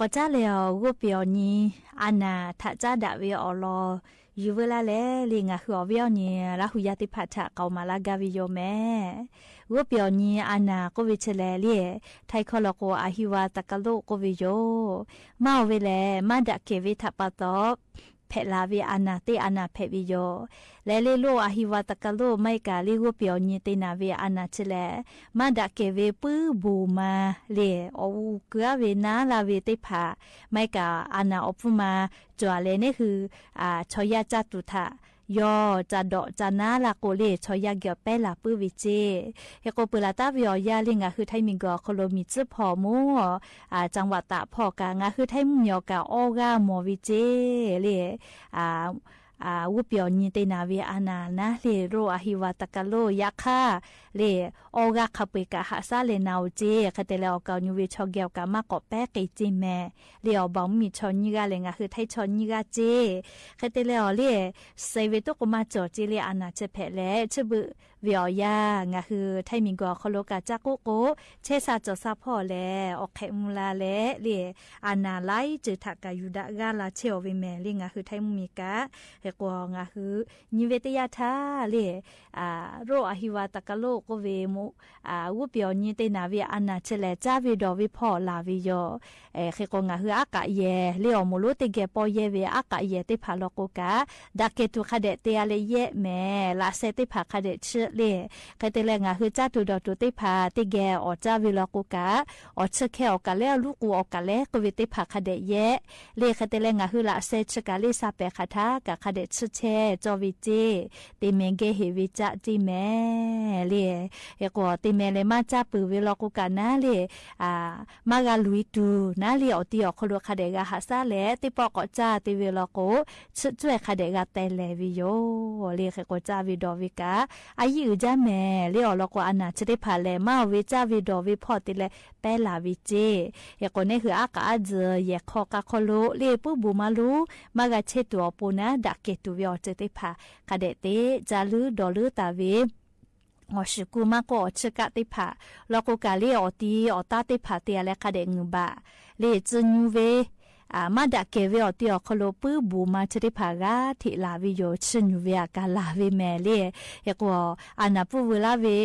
K'awꞈ caˉ leh awˬ g'oˇ peˬ awˬ nyi a naˍ htaꞈ caˉ daꞈ ve awˬ lawn yuˬ veu laˇ leh le, ngaˬ hui awˬ viˉ awˬ nyi Laˇ hu yaˇ teˇ hpaˍ htaꞈ k'aoˍ maˍ laˇ gaˇ ve yoˬ mehˍ. G'oˇ peˬ awˬ nyi a naˍ k'oˆ ve chi lehˬ le, Htaiˇ hkawˇ law k'o a hi va taˍ ka loˆ k'oˆ ve yoˬ. Maˇ oˬ ve lehˬ, maˇ daꞈ kehˬ ve htaꞈ pa taw hpehꞈ la ve a naˍ teˇ a naˍ hpehꞈ ve yoˬ. Leh le lo a hi va taˍ ka loˆ maˇ heˆ kaꞈ le g'oˇ peˬ awˬ nyi te naˍ ve a naˍ chi lehˬ, maˇ daꞈ kehˬ ve puiˉ bon ma le, awˬ uˉ kuiˬ aˉ ve naˉ laˇ ve teˇ hpaˍ maˇ heˆ kaꞈ a naˍ awˬ pfuhˇ ma cawˬ leh neˇ hui chaw yaˇ caˇ tuˬ htaꞈ yawˇ ca dawꞈ ca naˉ laˇ k'o le, chaw yaˇ geh awˬ pehˉ laˬ puiˉ ve ceˇ. Hk'e k'o peuˬ laˬ taˍ ve awˬ yanˇ le ngaˬ hui Htaiˇ miˬguiˬ awˬ hk'aw lo miˬ tcuhˉ hpawˇ mawˇ, caˇ vaꞈ taˍ hpawˇ kaꞈ ngaˬ hui Htaiˇ mvuhˇmiˬ awˬ kaꞈ awˇ g'aˇ mawˬ ve ceˇ le. G'oˇ peˬ awˬ nyi te naˍ ve a naˍ naˉ le lo a hi va taˍ ka loˆ yaꞈ hk'aˇ le, awˇ g'aˇ hk'a peu-eˬ kaꞈ haꞈ shaˉ leh na oˬ ceˇ. Hk'e te leh awˬ kaˍ awˬ nyu ve chaw geh awˬ kaꞈ maˇ k'awꞈ pehˉ k'e ceˇ mehˍ le. Awˬ baˬ mvuhˇmiˬ chaw nyiˇ g'aˇ leh ngaˬ hui Htaiˇ chaw nyiˇ g'aˇ ceˇ. Hk'e te leh awˬ le, suh ve toˆ k'o maˇ cawˬ ceˇ le a naˍ chi hpehꞈ leh, chi beuꞈ ve awˬ yanˇ ngaˬ hui Htaiˇ miˬguiˬ awˬ hk'aw lo kaꞈ caˇ k'oˆ k'o, chehˇ sha cawˬ sha hpawˇ lehˬ awˬ hk'ehꞈ mvuh la leh le, a naˍ laiˉ ceuˬ htaꞈ kaꞈ yuˬ daꞈ g'aˇ la chehˇ awˬ ve mehˍ le ngaˬ hui Htaiˇ mvuhˇmiˬ kaꞈ. Hk'e k'o ngaˬ hui nyi ve teˇ yanˇ htaˇ le, roˆ a hi va taˍ ka loˆ k'oˆ ve, g'oˇ peˬ awˬ nyi te naˍ ve a naˍ chi lehˬ caˇ ve dawˬ ve hpawˇ laˬ ve yoˬ. Hk'e k'o ngaˬ hui aˉ k'aꞈ yehˬ le awˬ moˍ lonˉ teˇ geh paw yehˇ ve aˉ k'aꞈ yehˬ teˇ hpaˍ law k'o kaꞈ, daꞈ kehˬ tuˬ hk'a dehꞈ te a leh yehˆ mehˍ, laꞈ sheh teˇ hpaˍ hk'a dehꞈ chiˇ le. Hk'e te leh ngaˬ hui caˇ tuˬ dawˬ tuˬ teˇ hpaˍ teˇ geh awˬ caˇ ve law k'o kaꞈ, awˬ chiˇ hkeh awˬ kaˍ lehˉ awˬ luˉ k'u awˬ kaˍ lehˉ k'oˆ ve teˇ hpaˍ hk'a dehꞈ yehˆ le. Hk'e te leh ngaˬ hui laꞈ sheh chi kaꞈ le sha pehˍ hk'aˬ htaˇ kaꞈ hk'a dehꞈ chiˇ chehˇ cawˇ ve ceˇ. Te mehˍ geh heˍ ve caˆ ceˇ mehˍ le. Hk'e k'o te mehˍ leh maˇ caˇ peuˬ ve law k'o kaꞈ naˉ le, maˇ g'a luˬ e tuˬ naˉ le awˬ ti awˬ hk'aw lo hk'a dehꞈ g'a haꞈ shaˉ leh teˇ pawˆ k'awꞈ caˇ te ve law k'o, chiˇ cuˇ e hk'a dehꞈ g'a teh lehˍ ve yoˬ le. Hk'e k'o caˇ ve dawˬ ve kaꞈ a yiˇ uiˍ jaˇ mehˍ le awˬ lawn k'o a naˍ chi teˇ hpaˍ lehˬ maˇ oˬ ve caˇ ve dawˬ ve hpawˇ te leh pehˉ laˬ ve ceˇ. Hk'e k'o neˇ hui aˉ k'aꞈ aˉ tzuhˬ yehˬ hk'aw k'a hk'aw lo le puiˉ bon maˇ lonˉ maˇ g'a chehˇ tuˬ awˬ pon naˉ daꞈ kehˬ tuˬ ve awˬ ceuˬ teˇ hpaˍ hk'a dehꞈ te caˇ leuˉ dawˬ leuˉ taˍ ve awˬ shiˍ kuˇ maˇ k'oˆ awˬ chiˇ kaˆ teˇ hpaˍ law k'o kaꞈ le awˬ ti awˬ taˇ teˇ hpaˍ te a leh hk'a dehꞈ ngeuˍ baˬ le tcuh nyu ve maˇ daꞈ kehˬ ve awˬ ti awˬ hk'aw lo puiˉ bon ma chi teˇ hpaˍ g'aˇ hteꞈ laˬ ve yoˬ. Chiˇ nyu ve aꞈ kaꞈ laˬ ve mehˍ le. Hk'e k'o a naˍ pfuhˇ veu laˇ ve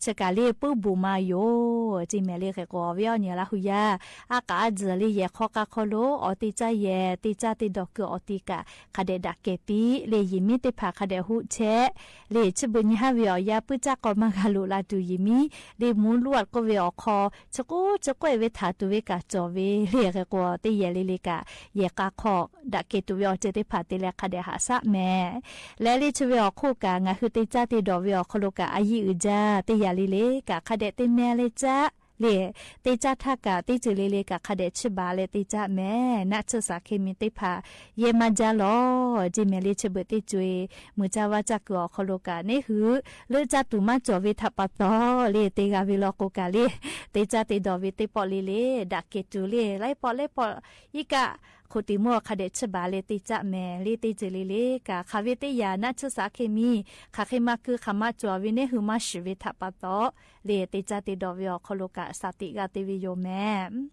chi kaꞈ le puiˉ bvuhˬ ma yoˬ. Ceˇ mehˍ le hk'e k'o, awˬ viˉ awˬ nyi Laˇ hu yaˇ, aˉ k'aꞈ aˉ tzuhˬ le yehˬ hk'aw k'a hk'aw lo awˬ te caˇ yehˬ te caˇ te dawˬ kuiˬ awˬ ti kaꞈ hk'a dehꞈ daꞈ kehˬ piˇ le. Yehˬ miˉ teˇ hpaˍ hk'a dehꞈ hoˆ chehˇ le. Chi beuꞈ nyi haˉ ve awˬ yanˇ puiˉ caˇ k'aw maˇ g'a loꞈ la tuˬ yehˬ miˉ le, mvuhˇ luˇ a k'oˆ ve awˬ hk'aw chi k'oˆ chi k'oˆ e ve htaꞈ tuˬ ve kaꞈ cawˬ ve le hk'e k'o, teˇ yehˬ le le kaꞈ yehˬ k'a hk'aw daꞈ kehˬ tuˬ ve awˬ ceuˬ teˇ hpaˍ te leh hk'a dehꞈ haꞈ shaˆ mehˍ. Leh le chi ve awˬ hk'oˆ kaꞈ ngaˬ hui te caˇ te dawˬ ve awˬ hk'aw lo kaꞈ a yiˇ uiˍ jaˇ teˇ yaꞈ le le kaꞈ hk'a dehꞈ te meh leh caˇ le. Te caˇ htaˇ kaꞈ teˇ ceuˬ le le kaꞈ hk'a dehꞈ chiˇ baˬ leh te caˇ mehˍ. Naˆ tsuhˇ shaˍ hk'e mi teˇ hpaˍ yehˇ maˇ jaˇ lawˬ. Ceˇ mehˍ le chi beuꞈ teˇ co e muiˬ caˇ vaˇ caˇ kuiˬ awˬ hk'aw lo kaꞈ neˇ hui leuˆ caˇ tuˬ maˇ cawˬ ve htaꞈ pa taw le, te g'a ve law k'o kaꞈ le, te caˇ te dawˬ ve teˇ pawˆ le le daꞈ kehˬ tuˬ le, laiˉ pawˆ laiˉ pawˆ iˉ kaˆ hk'oꞈ tiˍ mvuhˇ hk'a dehꞈ chiˇ baˬ leh te caˇ mehˍ le. Teˇ ceuˬ le le kaꞈ hk'aˬ ve teˇ yaꞈ naˆ tsuhˇ shaˍ hk'e mi hk'aˬ hk'e maˇ keu hk'aˬ maˇ cawˬ ve neˇ hui maˇ shiˍ ve htaꞈ pa taw le, te caˇ te dawˬ ve awˬ hk'aw lo kaꞈ shaˍ tiꞈ g'a te ve yoˬ mehˍ.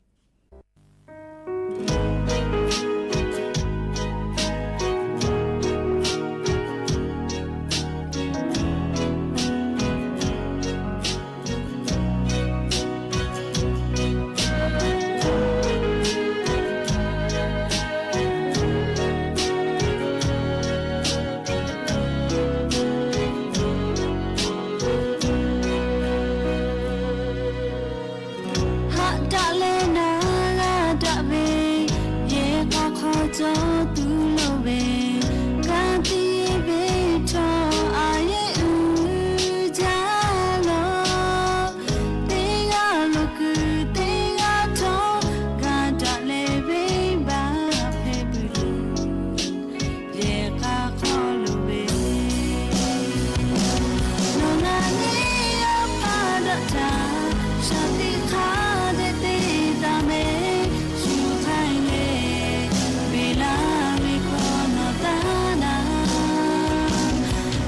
Haꞈ daꞈ leh naˬ g'a daꞈ ve, yehˬ k'a hk'aw cawˬ tuˬ loˍ ve, ka tiꞈ ve htawˇ a yeˇ uiˍ jaˇ lawˬ. Teˇ g'aˇ lo kuiˬ teˇ g'aˇ htawˇ g'a daꞈ leh venˇbaˆ hpehꞈ peuˬ tuˬ, yehˬ k'a hk'aw loˍ ve, nawˬ ngaˬ neˇ g'aˇ hpaˇ daꞈ htaˇ, shaˍ tiꞈ hk'a dehꞈ te taˍ mehˍ. Shu hk'aˇ le, beˬ laˇ ve hkawˇ nawˬ taˇ naˍ.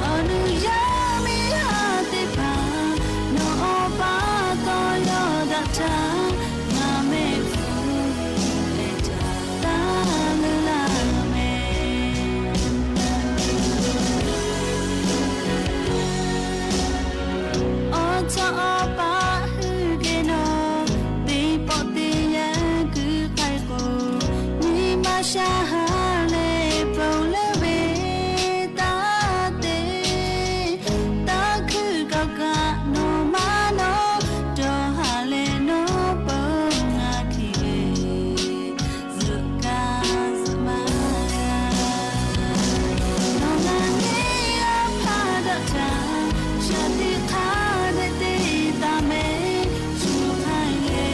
Awˬ nu yaˇ miˇ haˉ teˇ hpaˍ, nawˬ awˬ pa taw yawˇ daꞈ htaˇ, ngaˬ mehˆ hpu leh ca taˇ leuˉ laˇ mehˍ. Awˬ chawˇ awˬ paˆ hui geh nawˬ, teˇ pawˆ teˇ yanˇ kuiˬ k'ai k'o, nyi ma sha ha leh ponˬ leuˉ ve taˇ te. Taˇ hkuiˇ kaꞈ kaꞈ nawˬ maˇ nawˬ, dawˬ haˍ leh nawˬ peuˬ ngaˬ hkiˬ ve, zuhꞈ kaˇ zuhꞈ maˇ g'a. Nawˬ ngaˬ neˇ g'aˇ hpaˇ daꞈ htaˇ, shaˍ tiꞈ hk'a dehꞈ te taˍ mehˍ. Shu hk'aˇ le,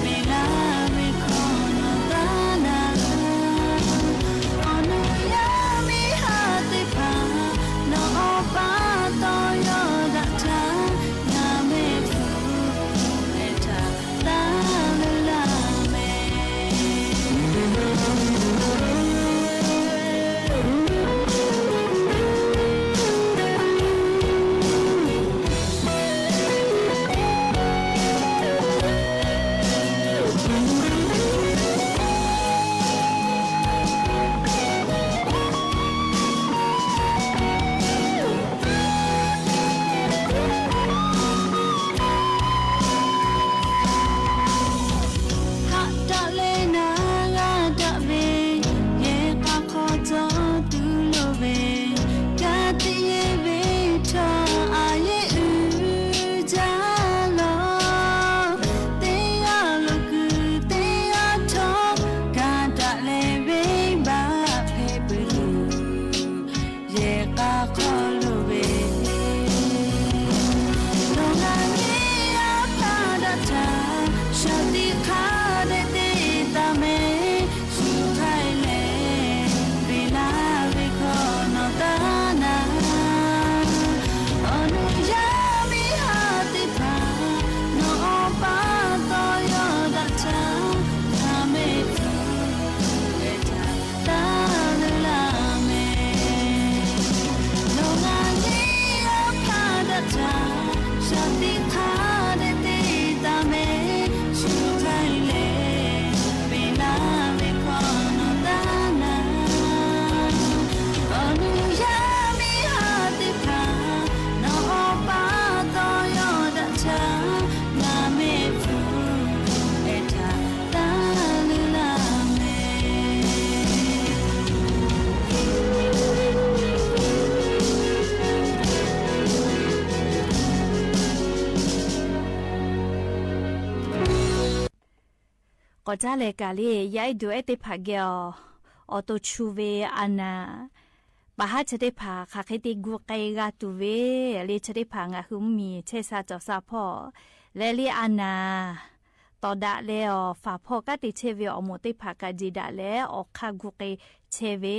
beˬ laˇ ve hkawˇ nawˬ taˇ naˍ. K'awꞈ caˇ leh kaꞈ le, yaˇ ehˉ duˬ ehˉ teˇ hpaˍ geh awˬ, awˬ to chu ve a naˍ, paˍ haˉ chi teˇ hpaˍ hk'aˬ hk'e te gu k'ai g'a tuˬ ve le, chi teˇ hpaˍ ngaˬ hui mvuhˇmiˬ chehˇ sha cawˬ sha hpawˇ leh le, a naˍ tawˍ daꞈ leh awˬ faˍ hpawˇ kanˉ te chehˇ ve awˬ moˍ teˇ hpaˍ kaꞈ jeˬ daꞈ leh awˬ hk'aˇ gu k'ai chehˇ ve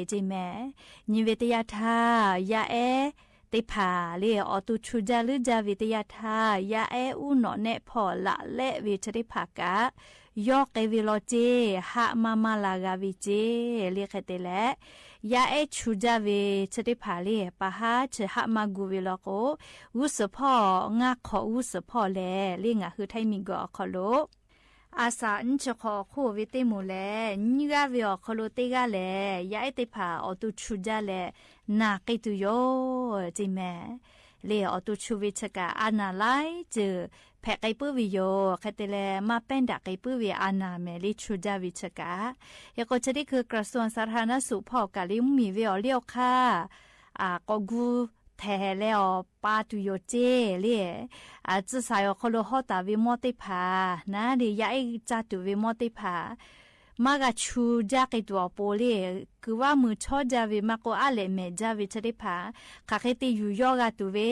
ceˇ mehˍ. Nyi ve teˇ yanˇ htaˇ, yaˇ ehˉ teˇ hpaˍ le awˬ to chu jaˇ leuˉ jaˇ ve teˇ yanˇ htaˇ, yaˇ ehˉ uˉ nawꞈ nehˆ hpawˇ laꞈ lehˆ ve chi teˇ hpaˍ kaꞈ yawˇ k'ai ve law ceˇ, haˆ maˇ maˇ la g'a ve ceˇ le. Hk'e te leh, yaˇ ehˉ chu jaˇ ve chi teˇ hpaˍ le, paˍ haˉ chi haˆ maˇ gu ve law k'o, g'uˇ suhˍ hpawˇ ngaˇ hk'awꞈ g'uˇ suhˍ hpawˇ lehˬ le, ngaˬ hui Htaiˇ miˬguiˬ awˬ hk'aw lo a saꞈ nyiˇ chi hk'awꞈ awˬ hk'oˆ ve teˇ moˍ lehˬ, nyiˇ g'aˇ ve awˬ hk'aw lo teˇ g'aˇ lehˬ, yaˇ ehˉ teˇ hpaˍ awˬ to chu jaˇ leh naˬ k'ai tuˬ yoˬ ceˇ mehˍ. Le awˬ to chu ve chi kaꞈ a naˍ laiˉ ceuˬ hpehꞈ k'ai puiˉ ve yoˬ. Hk'e te leh, maˇ pehˉ daꞈ k'ai puiˉ ve a naˍ mehˍ le chu jaˇ ve chi kaꞈ. Hk'e k'o, chi teˇ hkui กระทรวงสาธารณสุข hpawˇ kaꞈ le mvuhˇmiˬ ve awˬ liˇ awˬ hk'aˇ k'awꞈ gu hpehꞈ leh awˬ pa tuˬ yoˬ ceˇ le. Tcuh saiˍ awˬ hk'aw lo hawˇ taˍ ve mawˇ teˇ hpaˍ naˉ le, yaˇ ehˉ caˇ tuˬ ve mawˇ teˇ hpaˍ maˇ g'a chu jaˇ k'ai tuˬ awˬ pon le, kuiˬ vaˇ mui chawˇ jaˇ ve maˇ k'oˆ, aˉ lehꞈ mehˍ jaˇ ve chi teˇ hpaˍ hk'aˬ hk'e te yuˬ yawˇ g'a tuˬ ve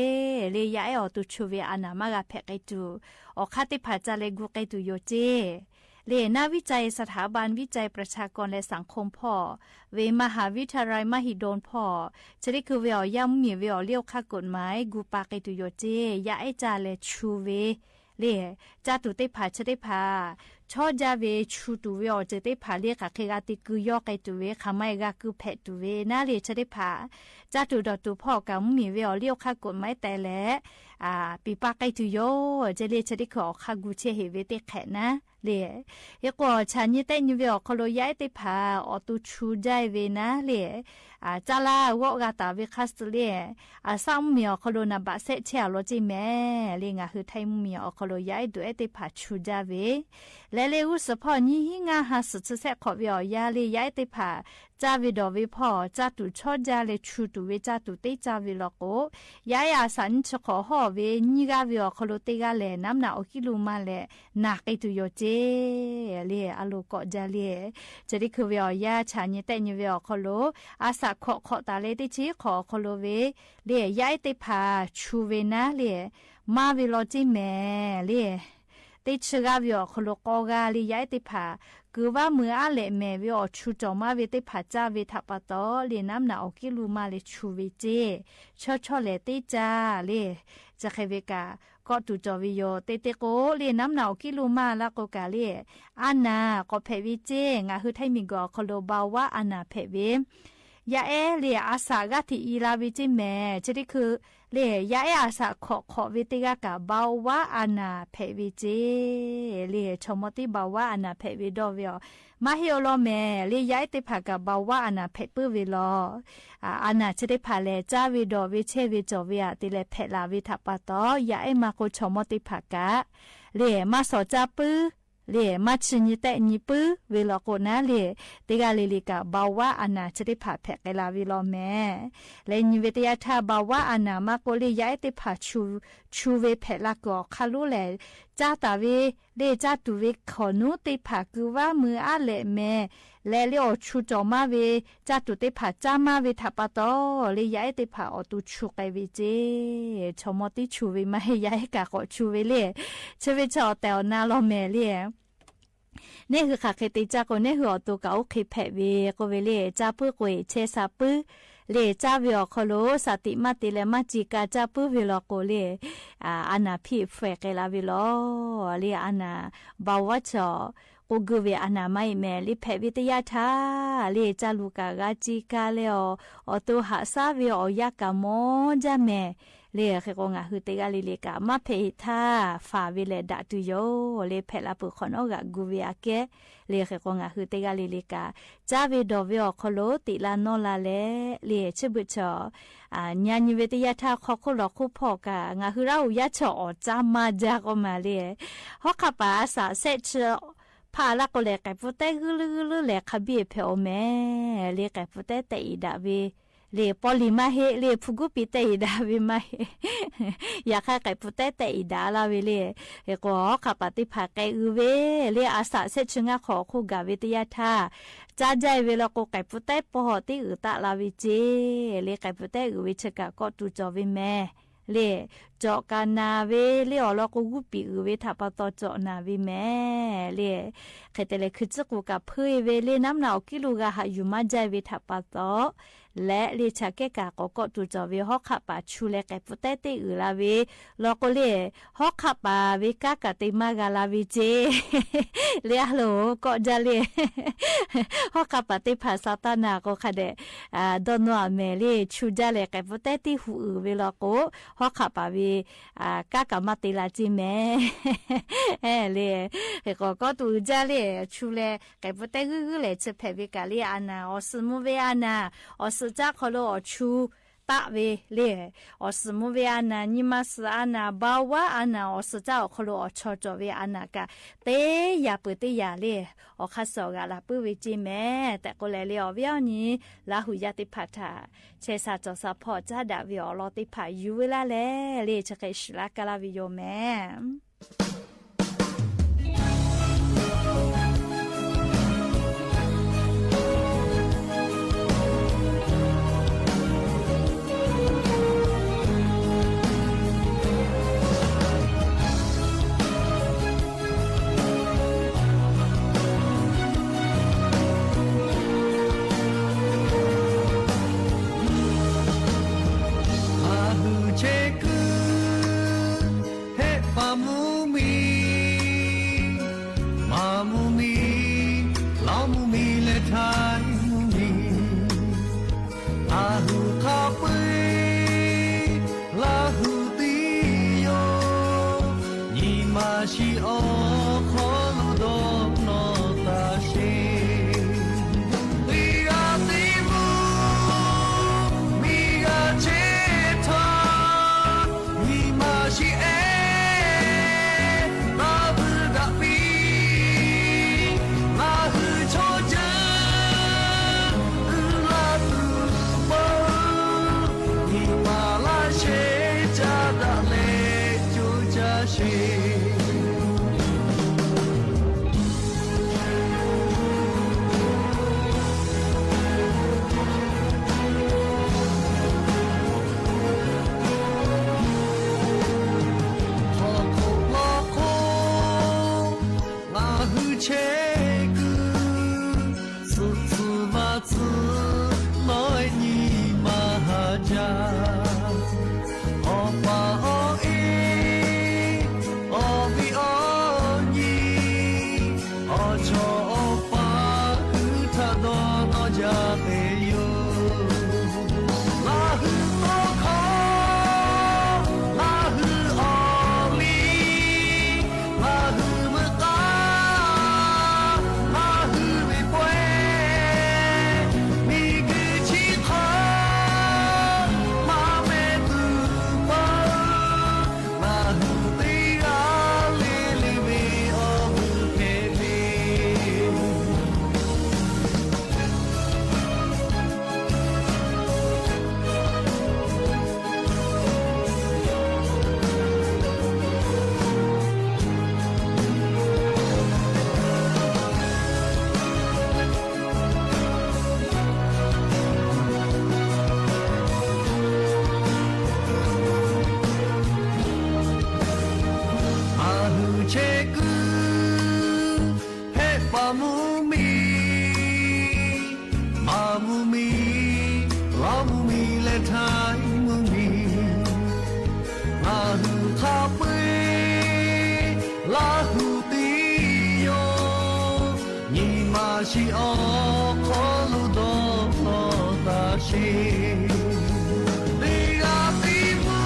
le, yaˇ ehˉ awˬ to chu ve a naˍ maˇ g'a hpehꞈ k'ai tuˬ, awˬ hk'aˇ teˇ hpaˍ ca leh gu k'ai tuˬ yoˬ ceˇ le. นักวิจัย สถาบันวิจัยประชากรและสังคม hpawˇ ve มหาวิทยาลัยมหิดล hpawˇ chi teˇ hkui ve awˬ yanˇ mvuhˇmiˬ ve awˬ liˇ awˬ hk'aˇ กฎหมาย gu pa k'ai tuˬ yoˬ ceˇ, yaˇ ehˉ caˇ leh chu ve le. Caˇ tuˬ teˇ hpaˍ chi teˇ hpaˍ chawˇ jaˇ ve chu tuˬ ve awˬ ceuˬ teˇ hpaˍ le, hk'aˬ hk'e g'a te keu yawˇ k'ai tuˬ ve, hk'aˬ ma e g'a keu hpehꞈ tuˬ ve naˉ le, chi teˇ hpaˍ caˇ tuˬ dawˬ tuˬ hpawˇ kaꞈ mvuhˇmiˬ ve awˬ liˇ awˬ hk'aˇ กฎหมาย tehꞈ leh piˍ pa k'ai tuˬ yoˬ ceˇ le. Chi teˇ hkui awˬ hk'aˇ gu chehˇ heˍ ve teˇ hk'ehꞈ naˉ le. Hk'e k'o, chaꞈ nyi tehˆ nyi ve awˬ hk'aw lo yaˇ ehˉ teˇ hpaˍ awˬ to chu jaˇ ve naˉ le, caˇ laˇ g'awˆ g'a taˍ ve hk'aˇ suh le, a saˆ mvuhˇmiˬ awˬ hk'aw lo naˍ baꞈ sehˆ chehˇ a law ceˇ mehˍ le. Ngaˬ hui Htaiˇ mvuhˇmiˬ awˬ hk'aw lo yaˇ ehˉ duˬ ehˉ teˇ hpaˍ chu jaˇ ve leh le, g'uˇ suhˍ hpawˇ nyiˇ hinˉ ngaˇ ha suhˍ chi sehˆ hk'awꞈ ve awˬ yanˇ le, yaˇ ehˉ teˇ hpaˍ caˇ ve dawˬ ve hpawˇ caˇ tuˬ chawˇ jaˇ leh chu tuˬ ve caˇ tuˬ teˇ caˇ ve law k'o, yaˇ ehˉ a saꞈ nyiˇ chi hk'awꞈ hawˇ ve nyiˇ g'aˇ ve awˬ hk'aw lo teˇ g'aˇ lehˬ, naˉ mnaꞈ awˬ kiˉ lo maˇ leh naˬ k'ai tuˬ yoˬ ceˇ le. A loˍ k'awꞈ jaˇ le. Chi teˇ hkui ve awˬ yanˇ chaꞈ nyi tehˆ nyi ve awˬ hk'aw lo a saꞈ hkawꞈ hk'awꞈ taˍ leh teˇ chi hk'awꞈ awˬ hk'aw lo ve le, yaˇ ehˉ teˇ hpaˍ chu ve naˉ le, maˇ ve law ceˇ mehˍ le. Teˇ chi g'aˇ ve awˬ hk'aw lo k'awˇ g'aˇ le, yaˇ ehˉ teˇ hpaˍ kuiˬ vaˇ mui aˉ lehꞈ mehˍ ve awˬ chu cawˬ maˇ ve teˇ hpaˍ caˇ ve htaꞈ pa taw le, naˉ mnaꞈ awˬ kiˉ lo maˇ leh chu ve ceˇ. Chawˇ chawˇ lehˬ teˇ caˇ le. Chi hk'e ve kaꞈ kawˆ tuˬ cawˬ ve yoˬ. Te te k'o le, naˉ mnaꞈ awˬ kiˉ lo maˇ laˇ k'o kaꞈ le, a naˍ k'awꞈ hpehꞈ ve ceˇ. Ngaˬ hui Htaiˇ miˬguiˬ awˬ hk'aw lo เบาหวาน a naˍ hpehꞈ ve yaˇ ehˉ le, a saꞈ g'aˇ hteꞈ i la ve ceˇ mehˍ. Chi teˇ hkui le, yaˇ ehˉ a saꞈ hkawꞈ hk'awꞈ ve teˇ g'aˇ kaꞈ เบาหวาน a naˍ hpehꞈ ve ceˇ le. Chaw mawˇ teˇ เบาหวาน a naˍ hpehꞈ ve dawˇ ve aˬ, maˇ heˆ awˬ lawn mehˍ le, yaˇ ehˉ teˇ hpaˍ kaꞈ เบาหวาน a naˍ hpehꞈ puiˉ ve law. A naˍ chi teˇ hpaˍ lehˬ, caˇ ve dawˬ ve chehˇ ve cawˬ ve aꞈ te leh hpehꞈ la ve htaꞈ pa taw, yaˇ ehˉ maˇ k'oˆ chaw mawˇ teˇ hpaˍ kaꞈ le, maˇ shawˍ caˇ puiˉ le, maˇ chi nyi tehˆ nyi puiˉ ve law k'o naˉ le, teˇ g'aˇ le le kaꞈ เบาหวาน a naˍ chi teˇ hpaˍ hpehꞈ k'ai la ve law mehˍ. Leh nyi ve teˇ yanˇ htaˇ เบาหวาน a naˍ maˇ k'oˆ le, yaˇ ehˉ teˇ hpaˍ chu, chu ve hpehꞈ la kuiˬ awˬ hk'aˇ lonˉ lehˬ, caˇ taˍ ve le, caˇ tuˬ ve hkawꞈ nuˉ teˇ hpaˍ kuiˬ vaˇ mui aˉ lehꞈ mehˍ leh le, awˬ chu cawˬ maˇ ve caˇ tuˬ teˇ hpaˍ caˇ maˇ ve htaꞈ pa taw le, yaˇ ehˉ teˇ hpaˍ awˬ to chu k'ai ve ceˇ. Chaw mawˇ teˇ chu ve maˇ heˆ, yaˇ ehˉ kaꞈ k'awꞈ chu ve le. Chi ve chi awˬ tehˬ awˬ na law mehˍ le. Neˇ hui hk'aˬ hk'e te caˇ k'o, neˇ hui awˬ to kaꞈ oˇ hk'e hpehꞈ ve k'oˆ ve le. Caˇ puiˉ k'o e chehˇ sha puiˉ le, caˇ ve awˬ hk'aw lo shaˍ tiꞈ maˇ te leh maˇ ci ka caˇ puiˉ ve law k'o le, a naˍ hpiˇ hpfuhˇ k'ai la ve law le. A naˍ เบาหวาน chaw k'oˆ geu ve a naˍ maˇ heˆ mehˍ le. Hpehꞈ ve teˇ yanˇ htaˇ le, caˇ luˬ kaꞈ g'a ci ka leh awˬ, awˬ to haꞈ shaˉ ve awˬ yanˇ kaꞈ mawˇ jaˇ mehˍ le. Hk'e k'o, ngaˬ hui teˇ g'aˇ le le kaꞈ maˇ hpehꞈ heˆ htaˇ faˍ ve lehˬ daꞈ tuˬ yoˬ le. Hpehꞈ la peuˬ hk'awꞈ nawˉ g'aꞈ gu ve aꞈ kehˉ le. Hk'e k'o, ngaˬ hui teˇ g'aˇ le le kaꞈ caˇ ve dawˬ ve awˬ hk'aw lo teꞈ la nawˇ la leh le, chi beuꞈ chaw nyi nyi ve teˇ yanˇ htaˇ hk'aw hk'oˆ lawˬ hk'oˆ hpawˇ kaꞈ ngaˬ hui Laˇ huˍ yaˇ chaw awˬ caˇ maˇ jaˇ k'oˆ ma le. Hawˉ hk'aˇ paˍ a shaꞈ shehˆ chi hpaˇ laˇ k'o lehˬ, k'ehˬ pfuhˇ tehˉ g'uiˇ leuˉ g'uiˇ leuˉ lehˬ hk'a biˇ hpehꞈ oˬ mehˍ le. K'ehˬ pfuhˇ tehˉ tehꞈ iˍ daꞈ ve le, paw liˬ maˇ heˆ le, hpu guˉ piˇ tehˆ iˍ daꞈ ve maˇ heˆ. Yaꞈ hk'aˇ k'ehˬ pfuhˇ tehˉ tehˆ iˍ daꞈ laˇ ve le. Hk'e k'o, hawˉ hk'aˆ paˍ teˇ hpaˍ k'ai uiˍ ve le, a shaꞈ shehˆ chi ngaˇ hk'awꞈ awˬ hk'oˆ gaˬ ve teˇ yanˇ htaˇ, caˇ jaˇ ve law k'o, k'ehˬ pfuhˇ tehˉ pawˇ hawˬ tiˉ uiˍ taˆ la ve ceˇ le. K'ehˬ pfuhˇ tehˉ uiˍ ve chi kaꞈ kawˆ tuˬ cawˬ ve mehˍ le. Cawꞈ kaꞈ naˍ ve le, awˬ lawn k'o, g'uˇ piˍ uiˍ ve htaꞈ pa taw cawꞈ naˍ ve mehˍ le. Hk'e te leh, hkui tcuhˉ k'oˍ kaꞈ hpeuˇ e ve le, naˉ mnaꞈ awˬ kiˉ lo g'a haꞈ yuˬ maˇ jaˇ ve htaꞈ pa taw leh le, chaꞈ kehˉ kaꞈ k'awꞈ kawˆ tuˬ cawˬ ve hawˉ hk'aˆ paˍ chu leh k'ehˬ pfuhˇ tehˉ teˇ uiˍ la ve law k'o le, hawˉ hk'aˆ paˍ ve kanˉ kaꞈ te maˇ g'a la ve ceˇ le. A loˍ kawˆ jaˇ le. Hawˉ hk'aˆ paˍ teˇ hpaˍ Saˍtanˍ k'o hk'a dehꞈ dawˇ nawˇ a mehˍ le, chu jaˇ leh k'ehˬ pfuhˇ tehˉ teˇ hu uiˍ ve law k'o, hawˉ hk'aˆ paˍ ve kanˉ kaꞈ maˇ te la ceˇ mehˍ le. Hk'e k'o, kawˆ tuˬ uiˍ jaˇ le, chu leh k'ehˬ pfuhˇ tehˉ g'uiˇ g'uiˇ lehˬ, chi hpehꞈ ve kaꞈ le, a naˍ awˬ suhˍ mvuh ve a naˍ, awˬ suhˍ caˆ hk'aw lo awˬ chu taˆ ve le. Awˬ suhˍ mvuh ve a naˍ, nyi ma suhˍ a naˍ, baoˇ vaˉ a naˍ, awˬ suhˍ caˆ awˬ hk'aw lo awˬ chaw cawˬ ve a naˍ kaꞈ, teˇ yaꞈ peuˬ teˇ yaꞈ le, awˬ hk'aˇ suh awˬ g'aꞈ laˬ puiˉ ve ceˇ mehˍ tehꞈ k'oˆ leh le, awˬ viˉ awˬ nyi Laˇ huˍ yaˇ teˇ hpaˍ htaꞈ chehˇ sha cawˬ sha hpawˇ caˉ daꞈ ve awˬ lawn teˇ hpaˍ yuˬ ve laˇ leh le, chi hk'e shiˍ laˇ kaˇ laˇ ve yoˬ mehˍ. Ngaˬ hui chehˇ kuiˬ hehˆ paˍ mvuhˇ miˬ, maˍ mvuhˇ miˬ, lawˇ mvuhˇ miˬ leh htaiˍ mvuhˇ miˬ, ngaˬ hui hk'a peu-eˬ Laˇ huˍ teˇ yoˬ. Nyi ma shiˍ awˬ hk'aw lo dawˇ nawˇ taˇ sheˍ. Teˇ g'aˇ teˇ mvuhˇ miˬ g'a chehˇ htaˇ, nyi ma shiˍ ehˉ taˇ vuiˬ daꞈ piˇ. Ngaˬ hui chaw ceuˬ uiˍ la tuˬ peuˬ, nyi ma laˇ shehˍ caˇ daꞈ leh coˇ caˇ sheˍ. Hk'aw hk'oˆ law hk'oˆ ngaˬ hui chehˇ kuiˬ, suhˍ tcuhˍ vaˇ tcuhˍ nawˉ nyi ma haꞈ jaˇ. Awˬ pa awˬ e, awˬ viˉ awˬ nyi, awˬ chawˇ awˬ pa hui htaꞈ dawˇ nawˇ jaˇ ve yoˬ. Ngaˬ hui tawˇ hkawˇ, ngaˬ hui awˬ liˇ, ngaˬ hui veuꞈ k'aˇ, ngaˬ hui ve pawehˇ, miˬguiˬ chi hk'aw maˇ meh tuˬ peuˬ, ngaˬ hui teˇ g'aˇ le le ve awˬ vuiˬ hpehꞈ ve. Ngaˬ hui chehˇ kuiˬ hehˆ paˍ mvuhˇ miˬ, maˍ mvuhˇ miˬ, lawˇ mvuhˇ miˬ leh htaiˍ mvuhˇ miˬ, ngaˬ hui hk'a peu-eˬ Laˇ huˍ teˇ yoˬ. Nyi ma shiˍ awˬ hk'aw lo dawˇ nawˇ taˇ sheˍ. Teˇ g'aˇ teˇ mvuhˇ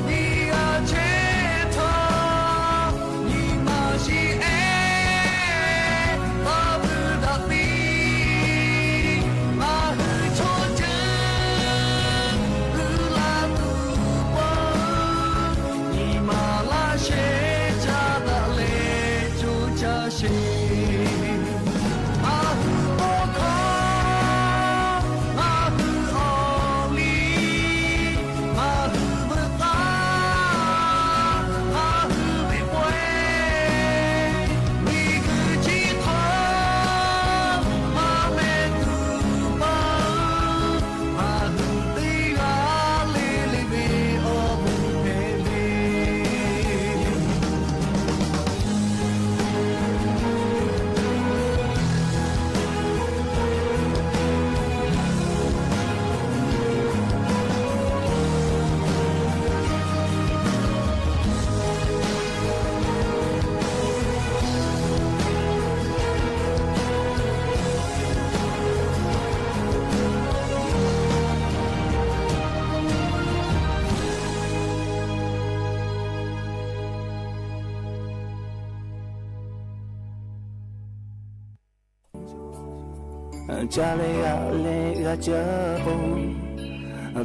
miˬ g'a chehˇ htaˇ, nyi ma shiˍ ehˉ taˇ vuiˬ daꞈ piˇ. Ngaˬ hui chaw ceuˬ uiˍ la tuˬ peuˬ, nyi ma laˇ shehˍ caˇ daꞈ leh coˇ caˇ sheˍ. Ngaˬ hui tawˇ hkawˇ, ngaˬ Ca leh g'aꞈ leh g'a caˇ k'o,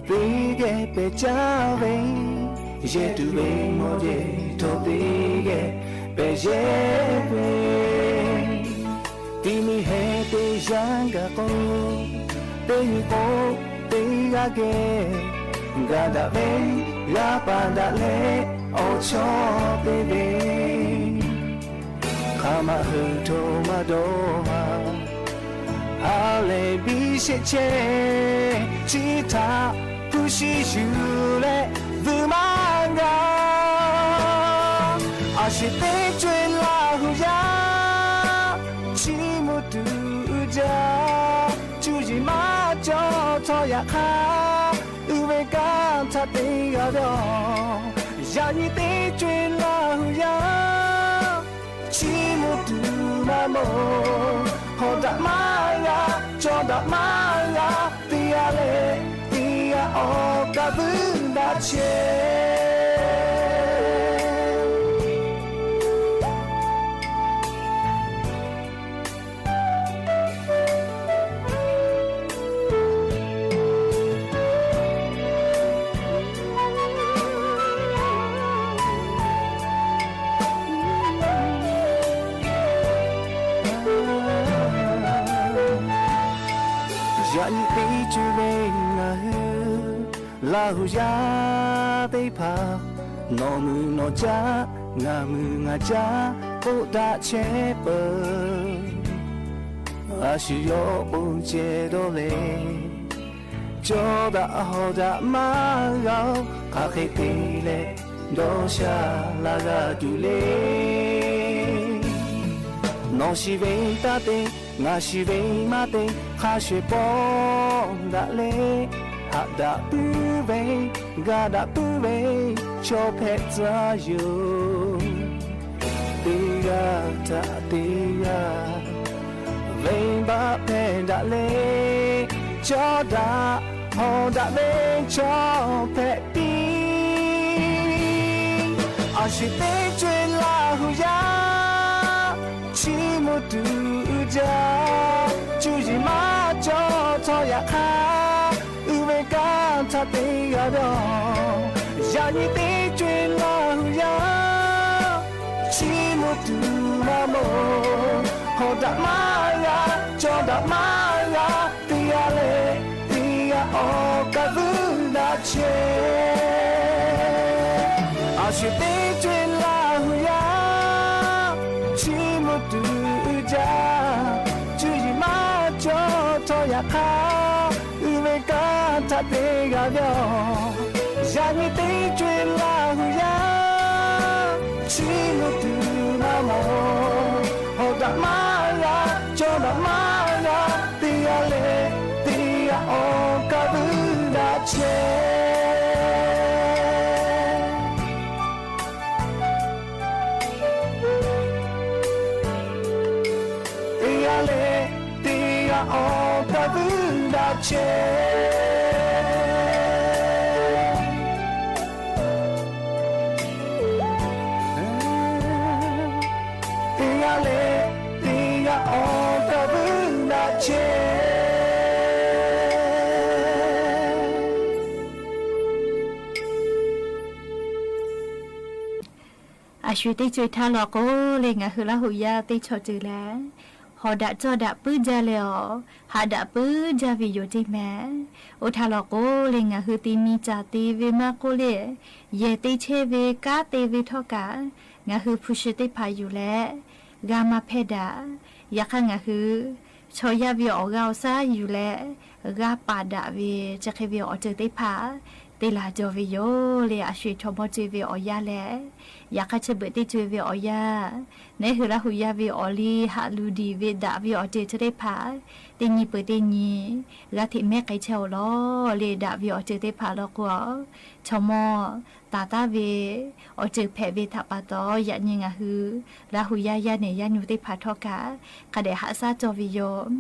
teˇ geh pehˬ caˇ ve, yehˬ tuˬ ve mawˬ yehˬ htawˇ teˇ geh pehˬ yehˬ ve, ti mi heh teˇ yanˇ gaˬ k'o, teˇ nyi k'o teˇ g'aˇ geh gaˬ daꞈ ve, g'a paˍ daꞈ leh awˬ chawˇ te ve, hk'aˬ ma hui hto maˇ dawˇ haˍ. Ha lehˬ biˇ sheˆ chehˇ, chi htaꞈ hpu shi yuˬ leh vuiˬ maˇ g'a. A shu teˇ co-e Laˇ huˍ yaˇ, chi mvuh tuˬ uiˍ jaˇ, cuˇ yiˍ maˇ cawˬ htawˇ yaꞈ hk'aˇ, uiˍ ve kanˇ htaꞈ te g'a ve aˬ. Yaꞈ nyi teˇ co-e Laˇ huˍ yaˇ, chi mvuh tuˬ maˇ mawˬ, hawˬ daꞈ maˇ g'a, cawˬ daꞈ maˇ g'a, teˇ g'aˇ leh teˇ g'aˇ awˬ kaꞈ vuiˬ daꞈ chehˇ. Yaꞈ nyi teˇ co-e ve ngaˬ hui Laˇ huˍ yaˇ teˇ hpaˍ, nawˬ muiˬ nawˬ caˉ, ngaˬ muiˬ ngaˬ caˉ k'oˆ daꞈ chehˇ peuˬ. A shu yawˇ k'oˆ ceh dawˇ leh, cawˬ daꞈ hawˬ daꞈ maˇ g'a-oˬ, hk'aˬ hk'e te leh dawˇ sha laˇ g'a tuˬ le. Nawˬ shiˍ ve taˇ te, ngaˬ shiˍ ve maˇ te, hk'a shuˍ pawˆ daꞈ leh, haꞈ daꞈ puiˉ ve, ga daꞈ puiˉ ve, chaw hpehꞈ tcuh yoˬ. Teˇ g'aˇ htaꞈ teˇ g'aˇ venˇbaˆ hpehˇ daꞈ leh, cawˬ daꞈ hawˬ daꞈ ve chaw hpehꞈ piˇ. A shu teˇ co-e Laˇ huˍ yaˇ, chi mvuh tuˬ uiˍ jaˇ, cuˇ yiˍ maˇ cawˬ htawˇ yaꞈ hk'aˇ, uiˍ ve kanˇ htaꞈ te g'a ve aˬ. Yaꞈ nyi teˇ co-e Laˇ huˍ yaˇ, chi mvuh tuˬ maˇ mawˬ, hawˬ daꞈ maˇ g'a, cawˬ daꞈ maˇ g'a, teˇ g'aˇ leh teˇ g'aˇ awˬ kaꞈ vuiˬ daꞈ chehˇ. A shu teˇ co-e Laˇ huˍ yaˇ, chi mvuh tuˬ uiˍ jaˇ, cuˇ yiˍ maˇ cawˬ htawˇ yaꞈ hk'aˇ, uiˍ ve kanˇ htaꞈ te g'a ve aˬ. Yaꞈ nyi teˇ co-e Laˇ huˍ yaˇ, chi mvuh tuˬ maˇ mawˬ, hawˬ daꞈ maˇ g'a, cawˬ daꞈ maˇ g'a, teˇ g'aˇ leh teˇ g'aˇ awˬ kaꞈ vuiˬ daꞈ chehˇ. Teˇ g'aˇ leh teˇ g'aˇ awˬ kaꞈ vuiˬ daꞈ chehˇ. Teˇ g'aˇ leh teˇ g'aˇ awˬ kaꞈ vuiˬ daꞈ chehˇ. A shu teˇ co-e htaˇ law k'o leh, ngaˬ hui Laˇ huˍ yaˇ teˇ chaw ceuˬ lehˬ, hawˬ daꞈ cawˬ daꞈ puiˉ jaˇ leh awˬ, haꞈ daꞈ puiˉ jaˇ ve yoˬ ceˇ mehˍ. Oˇ htaˇ law k'o leh, ngaˬ hui te mi caˍ te ve maˇ k'oˆ leh, yehˬ te chehˇ ve kanˉ te ve htawˇ kaꞈ, ngaˬ hui hpu shi teˇ hpaˍ yuˬ leh g'a maˇ hpehˇ daꞈ. Yaꞈ hk'aˇ ngaˬ hui chaw yaˇ ve awˬ g'aˇ awˬ saˉ yuˬ leh g'a paˍ daꞈ ve, chi hk'e ve awˬ ceuˬ teˇ hpaˍ te laˬ jaw ve yoˬ leh, a shu-eˬ chaw mawˇ co-e ve awˬ yanˇ leh, yaꞈ hk'aˇ chi beuꞈ teˇ co-e ve awˬ yanˇ, neˉ hui Laˇ huˍ yaˇ ve awˬ liˇ haꞈ luˬ diˬ ve daꞈ ve awˬ ceuˬ chi teˇ hpaˍ, teˇ nyi peuˬ teˇ nyi g'a hteꞈ mehˉ k'ai chehˇ-oˬ lawˬ leh, daꞈ ve awˬ ceuˬ teˇ hpaˍ law k'o, chaw mawˇ taˍ taˉ ve awˬ ceuˬ hpehꞈ ve htaꞈ pa taw, yaꞈ nyi ngaˬ hui Laˇ huˍ yaˇ yaˇ nehˬ yaˇ nyu teˇ hpaˍ htawˇ kaꞈ hk'a dehꞈ haꞈ shaˉ cawˬ ve yoˬ.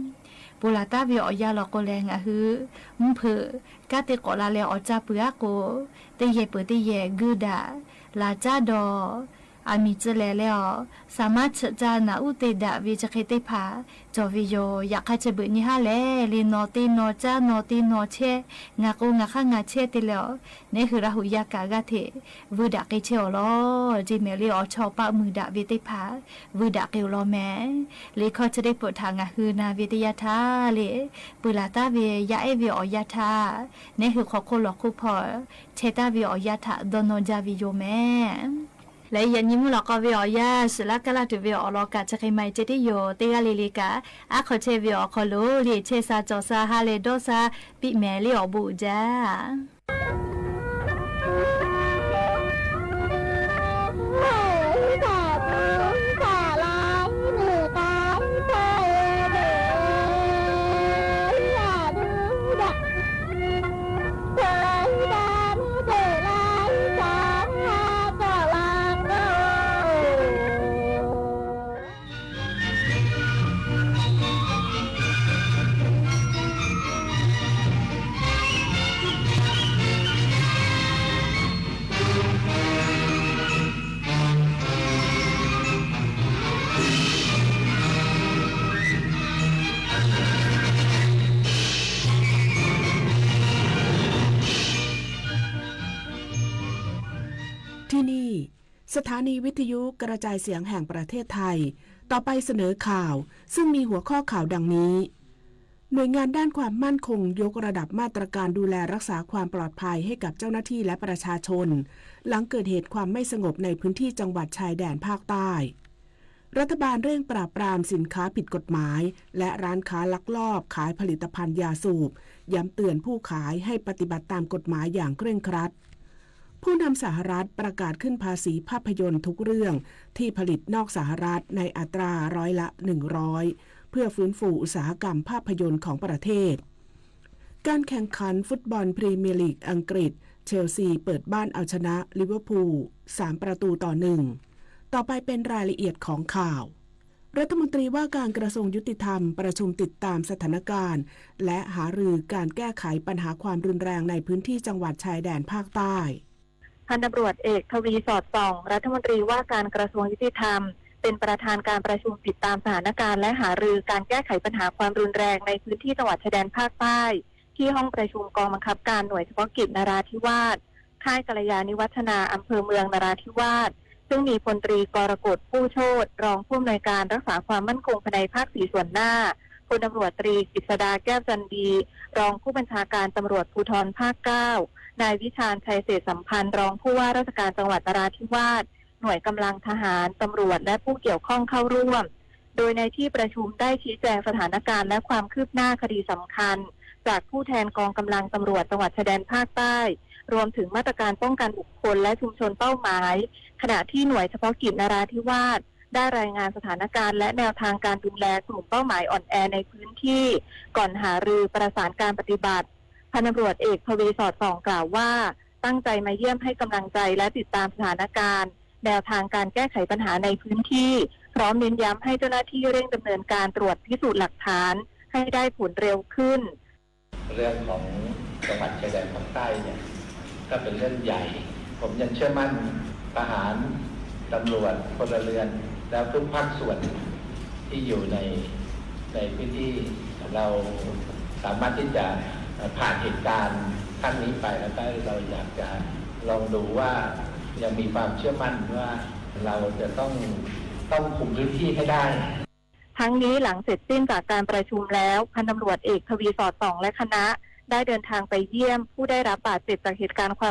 Ponˬ laˬ taˉ ve awˬ yanˇ law k'o lehˬ, ngaˬ hui mvuhˇ hpeuꞈ kanˉ te k'awꞈ la leh awˬ caˇ peuˬ aˉ k'o, teˇ yehˬ peuˬ teˇ yehˬ guiˇ daꞈ laˬ caˉ dawˬ Aˬ miˍ tcuh lehˍ leh awˬ, saˍ maˇ tsuhꞈ caˇ naꞈ uˉ te daꞈ ve chi hk'e teˇ hpaˍ cawˬ ve yoˬ. Yaꞈ hk'aˇ chi beuꞈ nyi haˉ lehˬ, le nawˬ te nawˬ caˇ nawˬ te nawˬ chehˇ, ngaˬ k'o ngaˬ hk'aˇ ngaˬ chehˇ te leh awˬ, neˉ hui Laˇ huˍ yaˇ kaꞈ g'aˇ hteꞈ vuiˇ daꞈ k'ai chehˇ awˬ lawn. Jeˇ mehˍ le awˬ chawˇ paˆ muiˬ daꞈ ve teˇ hpaˍ vuiˇ daꞈ k'ai awˬ lawn mehˍ. Liꞈ hkawˇ chi teˇ peuˬ htaꞈ ngaˬ hui na ve teˇ yanˇ htaˇ le, peuˬ laˬ taˍ ve yaˇ ehˉ ve awˬ yanˇ htaˇ, neˉ hui hk'aw hk'oˆ lawˬ hk'oˆ hpawˇ chehˇ taˍ ve awˬ yanˇ htaꞈ dawˇ nawˇ jaˇ ve yoˬ mehˍ. Leh yaꞈ nyi mvuhˇ lawꞈ k'aw ve awˬ yanˇ suhˍ laˇ kaˇ laˇ tuˬ ve awˬ lawn kaꞈ chi hk'e maˇ heˆ ceh tiˉ yoˬ. Teˇ g'aˇ le le kaꞈ, aˉ hk'aw chehˇ ve awˬ hk'aw lo le chehˇ sha cawˬ sha ha leh dawˇ sha piˇ mehˍ le awˬ bon uiˍ jaˇ. Sถานี สถานีวิทยุกระจายเสียงแห่งประเทศไทย ต่อไปเสนอข่าว ซึ่งมีหัวข้อข่าวดังนี้ หน่วยงานด้านความมั่นคงยกระดับมาตรการดูแลรักษาความปลอดภัยให้กับเจ้าหน้าที่และประชาชน หลังเกิดเหตุความไม่สงบในพื้นที่จังหวัดชายแดนภาคใต้ รัฐบาลเร่งปราบปรามสินค้าผิดกฎหมาย และร้านค้าลักลอบขายผลิตภัณฑ์ยาสูบ ย้ำเตือนผู้ขายให้ปฏิบัติตามกฎหมายอย่างเคร่งครัด ผู้นำสหรัฐประกาศขึ้นภาษีภาพยนตร์ทุกเรื่องที่ผลิตนอกสหรัฐในอัตราร้อยละ หนึ่งร้อย เพื่อฟื้นฟูอุตสาหกรรมภาพยนตร์ของประเทศ การแข่งขันฟุตบอลพรีเมียร์ลีกอังกฤษ เชลซีเปิดบ้านเอาชนะลิเวอร์พูล สามประตูต่อหนึ่ง ต่อไปเป็นรายละเอียดของข่าว รัฐมนตรีว่าการกระทรวงยุติธรรมประชุมติดตามสถานการณ์ และหารือการแก้ไขปัญหาความรุนแรงในพื้นที่จังหวัดชายแดนภาคใต้ พันตำรวจเอก ทวี สอดส่อง รัฐมนตรีว่าการกระทรวงยุติธรรม เป็นประธานการประชุมติดตามสถานการณ์และหารือการแก้ไขปัญหาความรุนแรงในพื้นที่จังหวัดชายแดนภาคใต้ ที่ห้องประชุมกองบังคับการหน่วยเฉพาะกิจนราธิวาส ค่ายกัลยาณิวัฒนา อำเภอเมืองนราธิวาส ซึ่งมีพลตรีกรกฎ ผู้โชติ รองผู้อำนวยการรักษาความมั่นคงภายในภาคสี่ส่วนหน้า พลตำรวจตรีกฤษดา แก้วจันดี รองผู้บัญชาการตำรวจภูธรภาคเก้า นายวิชาญ ชัยเศรษฐสัมพันธ์ รองผู้ว่าราชการจังหวัดนราธิวาส หน่วยกำลังทหาร ตำรวจ และผู้เกี่ยวข้องเข้าร่วม โดยในที่ประชุมได้ชี้แจงสถานการณ์และความคืบหน้าคดีสำคัญ จากผู้แทนกองกำลังตำรวจจังหวัดชายแดนภาคใต้ รวมถึงมาตรการป้องกันบุคคลและชุมชนเป้าหมาย ขณะที่หน่วยเฉพาะกิจนราธิวาส ได้รายงานสถานการณ์และแนวทางการดูแลกลุ่มเป้าหมายอ่อนแอในพื้นที่ ก่อนหารือประสานการปฏิบัติ พันตำรวจเอก ทวี สอดส่อง กล่าวว่า ตั้งใจมาเยี่ยมให้กำลังใจและติดตามสถานการณ์ แนวทางการแก้ไขปัญหาในพื้นที่ พร้อมเน้นย้ำให้เจ้าหน้าที่เร่งดำเนินการตรวจพิสูจน์หลักฐาน ให้ได้ผลเร็วขึ้น เรื่องของจังหวัดชายแดนภาคใต้เนี่ย ก็เป็นเรื่องใหญ่ ผมยังเชื่อมั่นทหาร ตำรวจ พลเรือน แล้วทุกภาคส่วนที่อยู่ใน ในพื้นที่ เราสามารถที่จะผ่านเหตุการณ์ครั้งนี้ไป แล้วก็เราอยากจะลองดูว่ายังมีความเชื่อมั่นว่าเราจะต้อง ต้องคุมพื้นที่ให้ได้ ทั้งนี้หลังเสร็จสิ้นจากการประชุมแล้ว พันตำรวจเอก ทวี สอดส่อง และคณะ ได้เดินทางไปเยี่ยมผู้ได้รับบาดเจ็บจากเหตุการณ์ความ